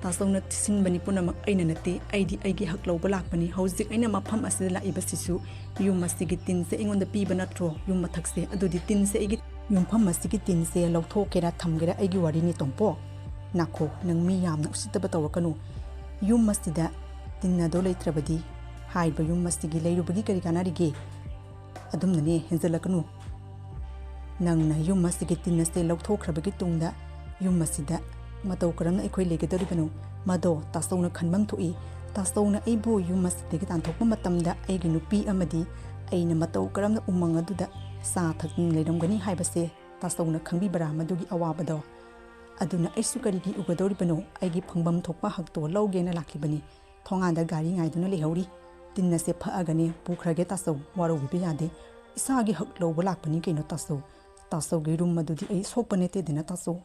ꯇꯥꯆꯧꯅ ꯁꯤꯟꯕꯅꯤ ꯄꯨꯝꯅꯃꯛ ꯑꯩꯅ ꯅꯠꯇꯦ, ꯑꯩꯗꯤ ꯑꯩꯒꯤ ꯍꯛ ꯂꯧꯕ ꯂꯥꯛꯄꯅꯤ꯫ ꯍꯧꯖꯤꯛ ꯑꯩꯅ ꯃꯐꯝ ꯑꯁꯤꯗ ꯂꯥꯛꯏꯕꯁꯤꯁꯨ ꯌꯨꯝ ꯑꯁꯤꯒꯤ ꯇꯤꯟꯁꯦ ꯑꯩꯉꯣꯟꯗ ꯄꯤꯕ ꯅꯠꯇ꯭ꯔꯣ? ꯌꯨꯝ ꯃꯊꯛꯁꯦ, ꯑꯗꯨꯗꯤ ꯇꯤꯟꯁꯦ ꯑꯩꯒꯤ, ꯌꯨꯝꯐꯝ ꯑꯁꯤꯒꯤ ꯇꯤꯟꯁꯦ ꯂꯧꯊꯣꯛꯀꯦꯔꯥ ꯊꯝꯒꯦꯔꯥ ꯑꯩꯒꯤ ꯋꯥꯔꯤꯅꯤ ꯇꯣꯝꯄꯣꯛ꯫ ꯅꯥꯈꯣ, ꯅꯪ ꯃꯤ ꯌꯥꯝꯅ ꯎꯁꯤꯠꯇꯕ ꯇꯧꯔꯛꯀꯅꯨ꯫ ꯌꯨꯝ ꯑꯁꯤꯗ ꯇꯤꯟ ꯑꯗꯣ ꯂꯩꯇ꯭ꯔꯕꯗꯤ ꯍꯥꯏꯔꯤꯕ ꯌꯨꯝ ꯑꯁꯤꯒꯤ ꯂꯩꯔꯨꯕꯒꯤ ꯀꯔꯤ ꯀꯥꯟꯅꯔꯤꯒꯦ? ꯑꯗꯨꯝꯅꯅꯦ ꯍꯦꯟꯖꯜꯂꯛꯀꯅꯨ꯫ ꯅꯪꯅ ꯌꯨꯝ ꯑꯁꯤꯒꯤ ꯇꯤꯟ ꯑꯁꯦ ꯂꯧꯊꯣꯛꯈ꯭ꯔꯕꯒꯤ ꯇꯨꯡꯗ ꯌꯨꯝ ꯑꯁꯤꯗ ꯃꯇꯧ ꯀꯔꯝꯅ ꯑꯩꯈꯣꯏ ꯂꯩꯒꯗꯧꯔꯤꯕꯅꯣ? ꯃꯗꯣ ꯇꯥꯆꯧꯅ ꯈꯟꯐꯝ ꯊꯣꯛꯏ꯫ ꯇꯥꯆꯧꯅ ꯑꯩꯕꯨ ꯌꯨꯝ ꯑꯁꯤꯗꯒꯤ ꯇꯥꯟꯊꯣꯛꯄ ꯃꯇꯝꯗ ꯑꯩꯒꯤ ꯅꯨꯄꯤ ꯑꯃꯗꯤ ꯑꯩꯅ ꯃꯇꯧ ꯀꯔꯝꯅ ꯎꯃꯪ ꯑꯗꯨꯗ ꯆꯥ ꯊꯛꯇꯨꯅ ꯂꯩꯔꯝꯒꯅꯤ ꯍꯥꯏꯕꯁꯦ ꯇꯥꯆꯧꯅ ꯈꯪꯕꯤꯕ꯭ꯔꯥ, ꯃꯗꯨꯒꯤ ꯑꯋꯥꯕꯗꯣ? ꯑꯗꯨꯅ ꯑꯩꯁꯨ ꯀꯔꯤꯒꯤ ꯎꯒꯗꯧꯔꯤꯕꯅꯣ? ꯑꯩꯒꯤ ꯐꯪꯐꯝ ꯊꯣꯛꯄ ꯍꯛꯇꯣ ꯂꯧꯒꯦꯅ ꯂꯥꯛꯈꯤꯕꯅꯤ꯫ ꯊꯣꯡꯒꯥꯟꯗ ꯒꯥꯔꯤ ꯉꯥꯏꯗꯨꯅ ꯂꯩꯍꯧꯔꯤ꯫ ꯇꯤꯟ ꯑꯁꯦ ꯐꯛꯑꯒꯅꯦ ꯄꯨꯈ꯭ꯔꯒꯦ ꯇꯥꯆꯧ, ꯋꯥꯔꯧꯕꯤꯕ ꯌꯥꯗꯦ꯫ ꯏꯁꯥꯒꯤ ꯍꯛ ꯂꯧꯕ ꯂꯥꯛꯄꯅꯤ ꯀꯩꯅꯣ ꯇꯥꯆꯧ꯫ ꯇꯥꯆꯧꯒꯤ ꯔꯨꯝ ꯑꯗꯨꯗꯤ ꯑꯩ ꯁꯣꯛꯄ ꯅꯠꯇꯦꯗꯅ ꯇꯥꯆꯧ꯫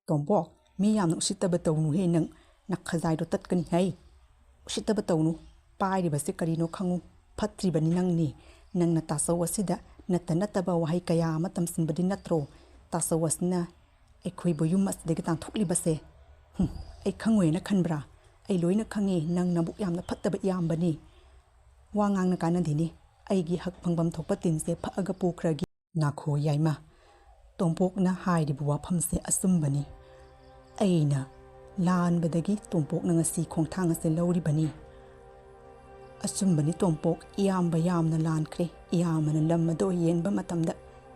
ꯇꯣꯝꯄꯣꯛ, ꯃꯤ ꯌꯥꯝꯅ ꯎꯁꯤꯠꯇꯕ ꯇꯧꯅꯨꯍꯦ ꯅꯪ, ꯅꯈꯖꯥꯏꯗꯣ ꯇꯠꯀꯅꯤ ꯍꯥꯏ꯫ ꯎꯁꯤꯠꯇꯕ ꯇꯧꯅꯨ, ꯄꯥꯏꯔꯤꯕꯁꯦ ꯀꯔꯤꯅꯣ ꯈꯪꯉꯨ, ꯐꯠꯇ꯭ꯔꯤꯕꯅꯤ ꯅꯪꯅꯤ꯫ ꯅꯪꯅ ꯇꯥꯆꯧ ꯑꯁꯤꯗ ꯅꯠꯇ ꯅꯠꯇꯕ ꯋꯥꯍꯩ ꯀꯌꯥ ꯑꯃ ꯇꯝꯁꯤꯟꯕꯗꯤ ꯅꯠꯇ꯭ꯔꯣ? ꯇꯥꯆꯧ ꯑꯁꯤꯅ ꯑꯩꯈꯣꯏꯕꯨ ꯌꯨꯝ ꯑꯁꯤꯗꯒꯤ ꯇꯥꯟꯊꯣꯛꯂꯤꯕꯁꯦ꯫ ꯍꯨꯝ, ꯑꯩ ꯈꯪꯉꯣꯏꯅ ꯈꯟꯕ꯭ꯔꯥ? ꯑꯩ ꯂꯣꯏꯅ ꯈꯪꯉꯤ, ꯅꯪ ꯅꯕꯨꯛ ꯌꯥꯝꯅ ꯐꯠꯇꯕ ꯏꯌꯥꯝꯕꯅꯤ꯫ ꯋꯥ ꯉꯥꯡꯅ ꯀꯥꯟꯅꯗꯦꯅꯦ, ꯑꯩꯒꯤ ꯍꯛ ꯐꯪꯐꯝ ꯊꯣꯛꯄ ꯇꯤꯟꯁꯦ ꯐꯛꯑꯒ ꯄꯨꯈ꯭ꯔꯒꯦ꯫ ꯅꯥꯈꯣ ꯌꯥꯏꯃ, ꯇꯣꯝꯄꯣꯛꯅ ꯍꯥꯏꯔꯤꯕ ꯋꯥꯐꯝꯁꯦ ꯑꯆꯨꯝꯕꯅꯤ꯫ ꯑꯩꯅ ꯂꯥꯟꯕꯗꯒꯤ ꯇꯣꯝꯄꯣꯛꯅ ꯉꯁꯤ ꯈꯣꯡꯊꯥꯡ ꯑꯁꯦ ꯂꯧꯔꯤꯕꯅꯤ꯫ ꯑꯆꯨꯝꯕꯅꯤ ꯇꯣꯝꯄꯣꯛ, ꯏꯌꯥꯝꯕ ꯌꯥꯝꯅ ꯂꯥꯟꯈ꯭ꯔꯦ꯫ ꯏꯌꯥꯝꯕꯅ ꯂꯝ ꯑꯗꯣ ꯌꯦꯟꯕ ꯃꯇꯝꯗ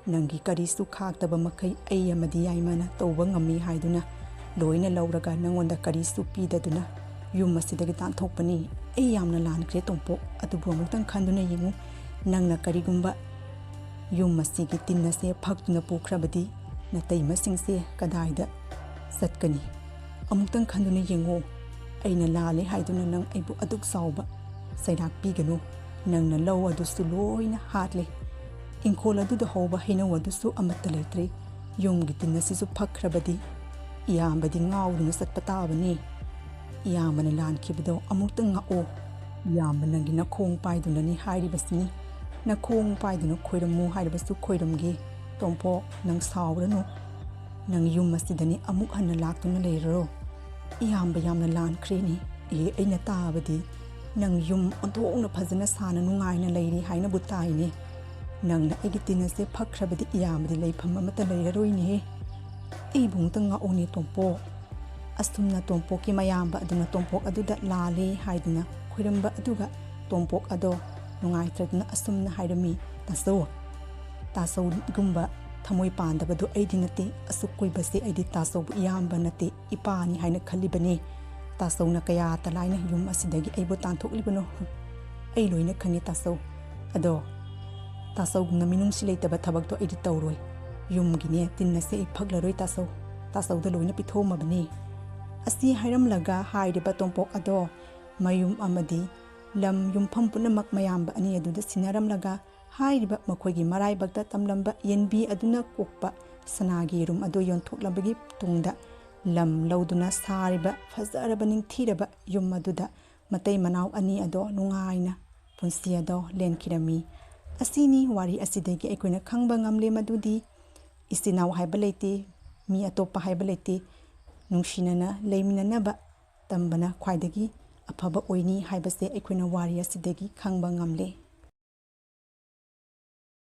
ꯅꯪꯒꯤ ꯀꯔꯤꯁꯨ ꯈꯥꯛꯇꯕ ꯃꯈꯩ ꯑꯩ ꯑꯃꯗꯤ ꯌꯥꯏꯃꯅ ꯇꯧꯕ ꯉꯝꯃꯤ ꯍꯥꯏꯗꯨꯅ ꯂꯣꯏꯅ ꯂꯧꯔꯒ ꯅꯪꯉꯣꯟꯗ ꯀꯔꯤꯁꯨ ꯄꯤꯗꯗꯨꯅ ꯌꯨꯝ ꯑꯁꯤꯗꯒꯤ ꯇꯥꯟꯊꯣꯛꯄꯅꯤ꯫ ꯑꯩ ꯌꯥꯝꯅ ꯂꯥꯟꯈ꯭ꯔꯦ ꯇꯣꯝꯄꯣꯛ, ꯑꯗꯨꯕꯨ ꯑꯃꯨꯛꯇꯪ ꯈꯟꯗꯨꯅ ꯌꯦꯡꯉꯨ, ꯅꯪꯅ ꯀꯔꯤꯒꯨꯝꯕ ꯌꯨꯝ ꯑꯁꯤꯒꯤ ꯇꯤꯟ ꯑꯁꯦ ꯐꯛꯇꯨꯅ ꯄꯨꯈ꯭ꯔꯕꯗꯤ ꯅꯇꯩꯃꯁꯤꯡꯁꯦ ꯀꯗꯥꯏꯗ ꯆꯠꯀꯅꯤ? ꯑꯃꯨꯛꯇꯪ ꯈꯟꯗꯨꯅ ꯌꯦꯡꯉꯨ꯫ ꯑꯩꯅ ꯂꯥꯜꯂꯦ ꯍꯥꯏꯗꯨꯅ ꯅꯪ ꯑꯩꯕꯨ ꯑꯗꯨꯛ ꯆꯥꯎꯕ ꯆꯩꯔꯥꯛ ꯄꯤꯒꯅꯨ꯫ ꯅꯪꯅ ꯂꯧ ꯑꯗꯨꯁꯨ ꯂꯣꯏꯅ ꯍꯥꯠꯂꯦ꯫ ꯏꯪꯈꯣꯜ ꯑꯗꯨꯗ ꯍꯧꯕ ꯍꯩꯅꯧ ꯑꯗꯨꯁꯨ ꯑꯃꯠꯇ ꯂꯩꯇ꯭ꯔꯦ꯫ ꯌꯨꯝꯒꯤ ꯇꯤꯟ ꯑꯁꯤꯁꯨ ꯐꯛꯈ꯭ꯔꯕꯗꯤ ꯏꯌꯥꯝꯕꯗꯤ ꯉꯥꯎꯗꯨꯅ ꯆꯠꯄ ꯇꯥꯕꯅꯤ꯫ ꯏꯌꯥꯝꯕꯅ ꯂꯥꯟꯈꯤꯕꯗꯣ ꯑꯃꯨꯛꯇ ꯉꯥꯛꯑꯣ꯫ ꯏꯌꯥꯝꯕ ꯅꯪꯒꯤ ꯅꯈꯣꯡ ꯄꯥꯏꯗꯨꯅꯅꯤ ꯍꯥꯏꯔꯤꯕꯁꯤꯅꯤ꯫ ꯅꯈꯣꯡ ꯄꯥꯏꯗꯨꯅ ꯈꯣꯏꯔꯝꯃꯨ ꯍꯥꯏꯔꯕꯁꯨ ꯈꯣꯏꯔꯝꯒꯦ꯫ ꯇꯣꯝꯄꯣꯛ, ꯅꯪ ꯁꯥꯎꯔꯅꯨ꯫ ꯅꯪ ꯌꯨꯝ ꯑꯁꯤꯗꯅꯤ ꯑꯃꯨꯛ ꯍꯟꯅ ꯂꯥꯛꯇꯨꯅ ꯂꯩꯔꯔꯣ꯫ ꯏꯌꯥꯝꯕ ꯌꯥꯝꯅ ꯂꯥꯟꯈ꯭ꯔꯦꯅꯦ꯫ ꯑꯦ, ꯑꯩꯅ ꯇꯥꯕꯗꯤ ꯅꯪ ꯌꯨꯝ ꯑꯣꯟꯊꯣꯛꯅ ꯐꯖꯅ ꯁꯥꯅ ꯅꯨꯡꯉꯥꯏꯅ ꯂꯩꯔꯤ ꯍꯥꯏꯅꯕꯨ ꯇꯥꯏꯅꯦ꯫ ꯅꯪꯅ ꯑꯩꯒꯤ ꯇꯤꯟ ꯑꯁꯦ ꯐꯛꯈ꯭ꯔꯕꯗꯤ ꯏꯌꯥꯝꯕꯗꯤ ꯂꯩꯐꯝ ꯑꯃꯠꯇ ꯂꯩꯔꯔꯣꯏꯅꯦꯍꯦ꯫ ꯑꯩꯕꯨ ꯑꯃꯨꯛꯇ ꯉꯥꯛꯎꯅꯦ ꯇꯣꯝꯄꯣꯛ꯫ ꯑꯁꯨꯝꯅ ꯇꯣꯝꯄꯣꯛꯀꯤ ꯃꯌꯥꯝꯕ ꯑꯗꯨꯅ ꯇꯣꯝꯄꯣꯛ ꯑꯗꯨꯗ ꯂꯥꯜꯂꯦ ꯍꯥꯏꯗꯨꯅ ꯈꯣꯏꯔꯝꯕ ꯑꯗꯨꯒ ꯇꯣꯝꯄꯣꯛ ꯑꯗꯣ ꯅꯨꯡꯉꯥꯏꯇ꯭ꯔꯗꯨꯅ ꯑꯁꯨꯝꯅ ꯍꯥꯏꯔꯝꯃꯤ, "ꯇꯥꯆꯧ, ꯇꯥꯆꯧꯒꯨꯝꯕ ꯊꯃꯣꯏ ꯄꯥꯟꯗꯕꯗꯨ ꯑꯩꯗꯤ ꯅꯠꯇꯦ꯫ ꯑꯁꯨꯛ ꯀꯨꯏꯕꯁꯦ ꯑꯩꯗꯤ ꯇꯥꯆꯧꯕꯨ ꯏꯌꯥꯝꯕ ꯅꯠꯇꯦ, ꯏꯄꯥꯅꯤ ꯍꯥꯏꯅ ꯈꯜꯂꯤꯕꯅꯤ꯫ ꯇꯥꯆꯧꯅ ꯀꯌꯥ ꯇꯂꯥꯏꯅ ꯌꯨꯝ ꯑꯁꯤꯗꯒꯤ ꯑꯩꯕꯨ ꯇꯥꯟꯊꯣꯛꯂꯤꯕꯅꯣ? ꯑꯩ ꯂꯣꯏꯅ ꯈꯪꯉꯤ ꯇꯥꯆꯧ꯫ ꯑꯗꯣ ꯇꯥꯆꯧꯒꯨꯝꯅ ꯃꯤꯅꯨꯡꯁꯤ ꯂꯩꯇꯕ ꯊꯕꯛꯇꯣ ꯑꯩꯗꯤ ꯇꯧꯔꯣꯏ꯫ ꯌꯨꯝꯒꯤꯅꯦ ꯇꯤꯟ ꯑꯁꯦ ꯑꯩ ꯐꯛꯂꯔꯣꯏ ꯇꯥꯆꯧ꯫ ꯇꯥꯆꯧꯗ ꯂꯣꯏꯅ ꯄꯤꯊꯣꯛꯑꯝꯃꯕꯅꯤ"꯫ ꯑꯁꯤ ꯍꯥꯏꯔꯝꯂꯒ ꯍꯥꯏꯔꯤꯕ ꯇꯣꯝꯄꯣꯛ ꯑꯗꯣ ꯃꯌꯨꯝ ꯑꯃꯗꯤ ꯂꯝ ꯌꯨꯝꯐꯝ ꯄꯨꯝꯅꯃꯛ ꯃꯌꯥꯝꯕ ꯑꯅꯤ ꯑꯗꯨꯗ ꯁꯤꯟꯅꯔꯝꯂꯒ ꯍꯥꯏꯔꯤꯕ ꯃꯈꯣꯏꯒꯤ ꯃꯔꯥꯏꯕꯛꯇ ꯇꯝꯂꯝꯕ ꯌꯦꯟꯕꯤ ꯑꯗꯨꯅ ꯀꯣꯛꯄ ꯁꯅꯥꯒꯤ ꯌꯦꯔꯨꯝ ꯑꯗꯨ ꯌꯣꯟꯊꯣꯛꯂꯕꯒꯤ ꯇꯨꯡꯗ ꯂꯝ ꯂꯧꯗꯨꯅ ꯁꯥꯔꯤꯕ ꯐꯖꯔꯕ ꯅꯤꯡꯊꯤꯔꯕ ꯌꯨꯝ ꯑꯗꯨꯗ ꯃꯇꯩ ꯃꯅꯥꯎ ꯑꯅꯤ ꯑꯗꯣ ꯅꯨꯡꯉꯥꯏꯅ ꯄꯨꯟꯁꯤ ꯑꯗꯣ ꯂꯦꯟꯈꯤꯔꯝꯃꯤ꯫ ꯑꯁꯤꯅꯤ ꯋꯥꯔꯤ ꯑꯁꯤꯗꯒꯤ ꯑꯩꯈꯣꯏꯅ ꯈꯪꯕ ꯉꯝꯂꯦ ꯃꯗꯨꯗꯤ ꯏꯆꯤꯟ ꯏꯅꯥꯎ ꯍꯥꯏꯕ ꯂꯩꯇꯦ, ꯃꯤ ꯑꯇꯣꯞꯄ ꯍꯥꯏꯕ ꯂꯩꯇꯦ, ꯅꯨꯡꯁꯤꯅꯅ ꯂꯩꯃꯤꯟꯅꯅꯕ ꯇꯝꯕꯅ ꯈ꯭ꯋꯥꯏꯗꯒꯤ ꯑꯐꯕ ꯑꯣꯏꯅꯤ ꯍꯥꯏꯕꯁꯦ ꯑꯩꯈꯣꯏꯅ ꯋꯥꯔꯤ ꯑꯁꯤꯗꯒꯤ ꯈꯪꯕ ꯉꯝꯂꯦ꯫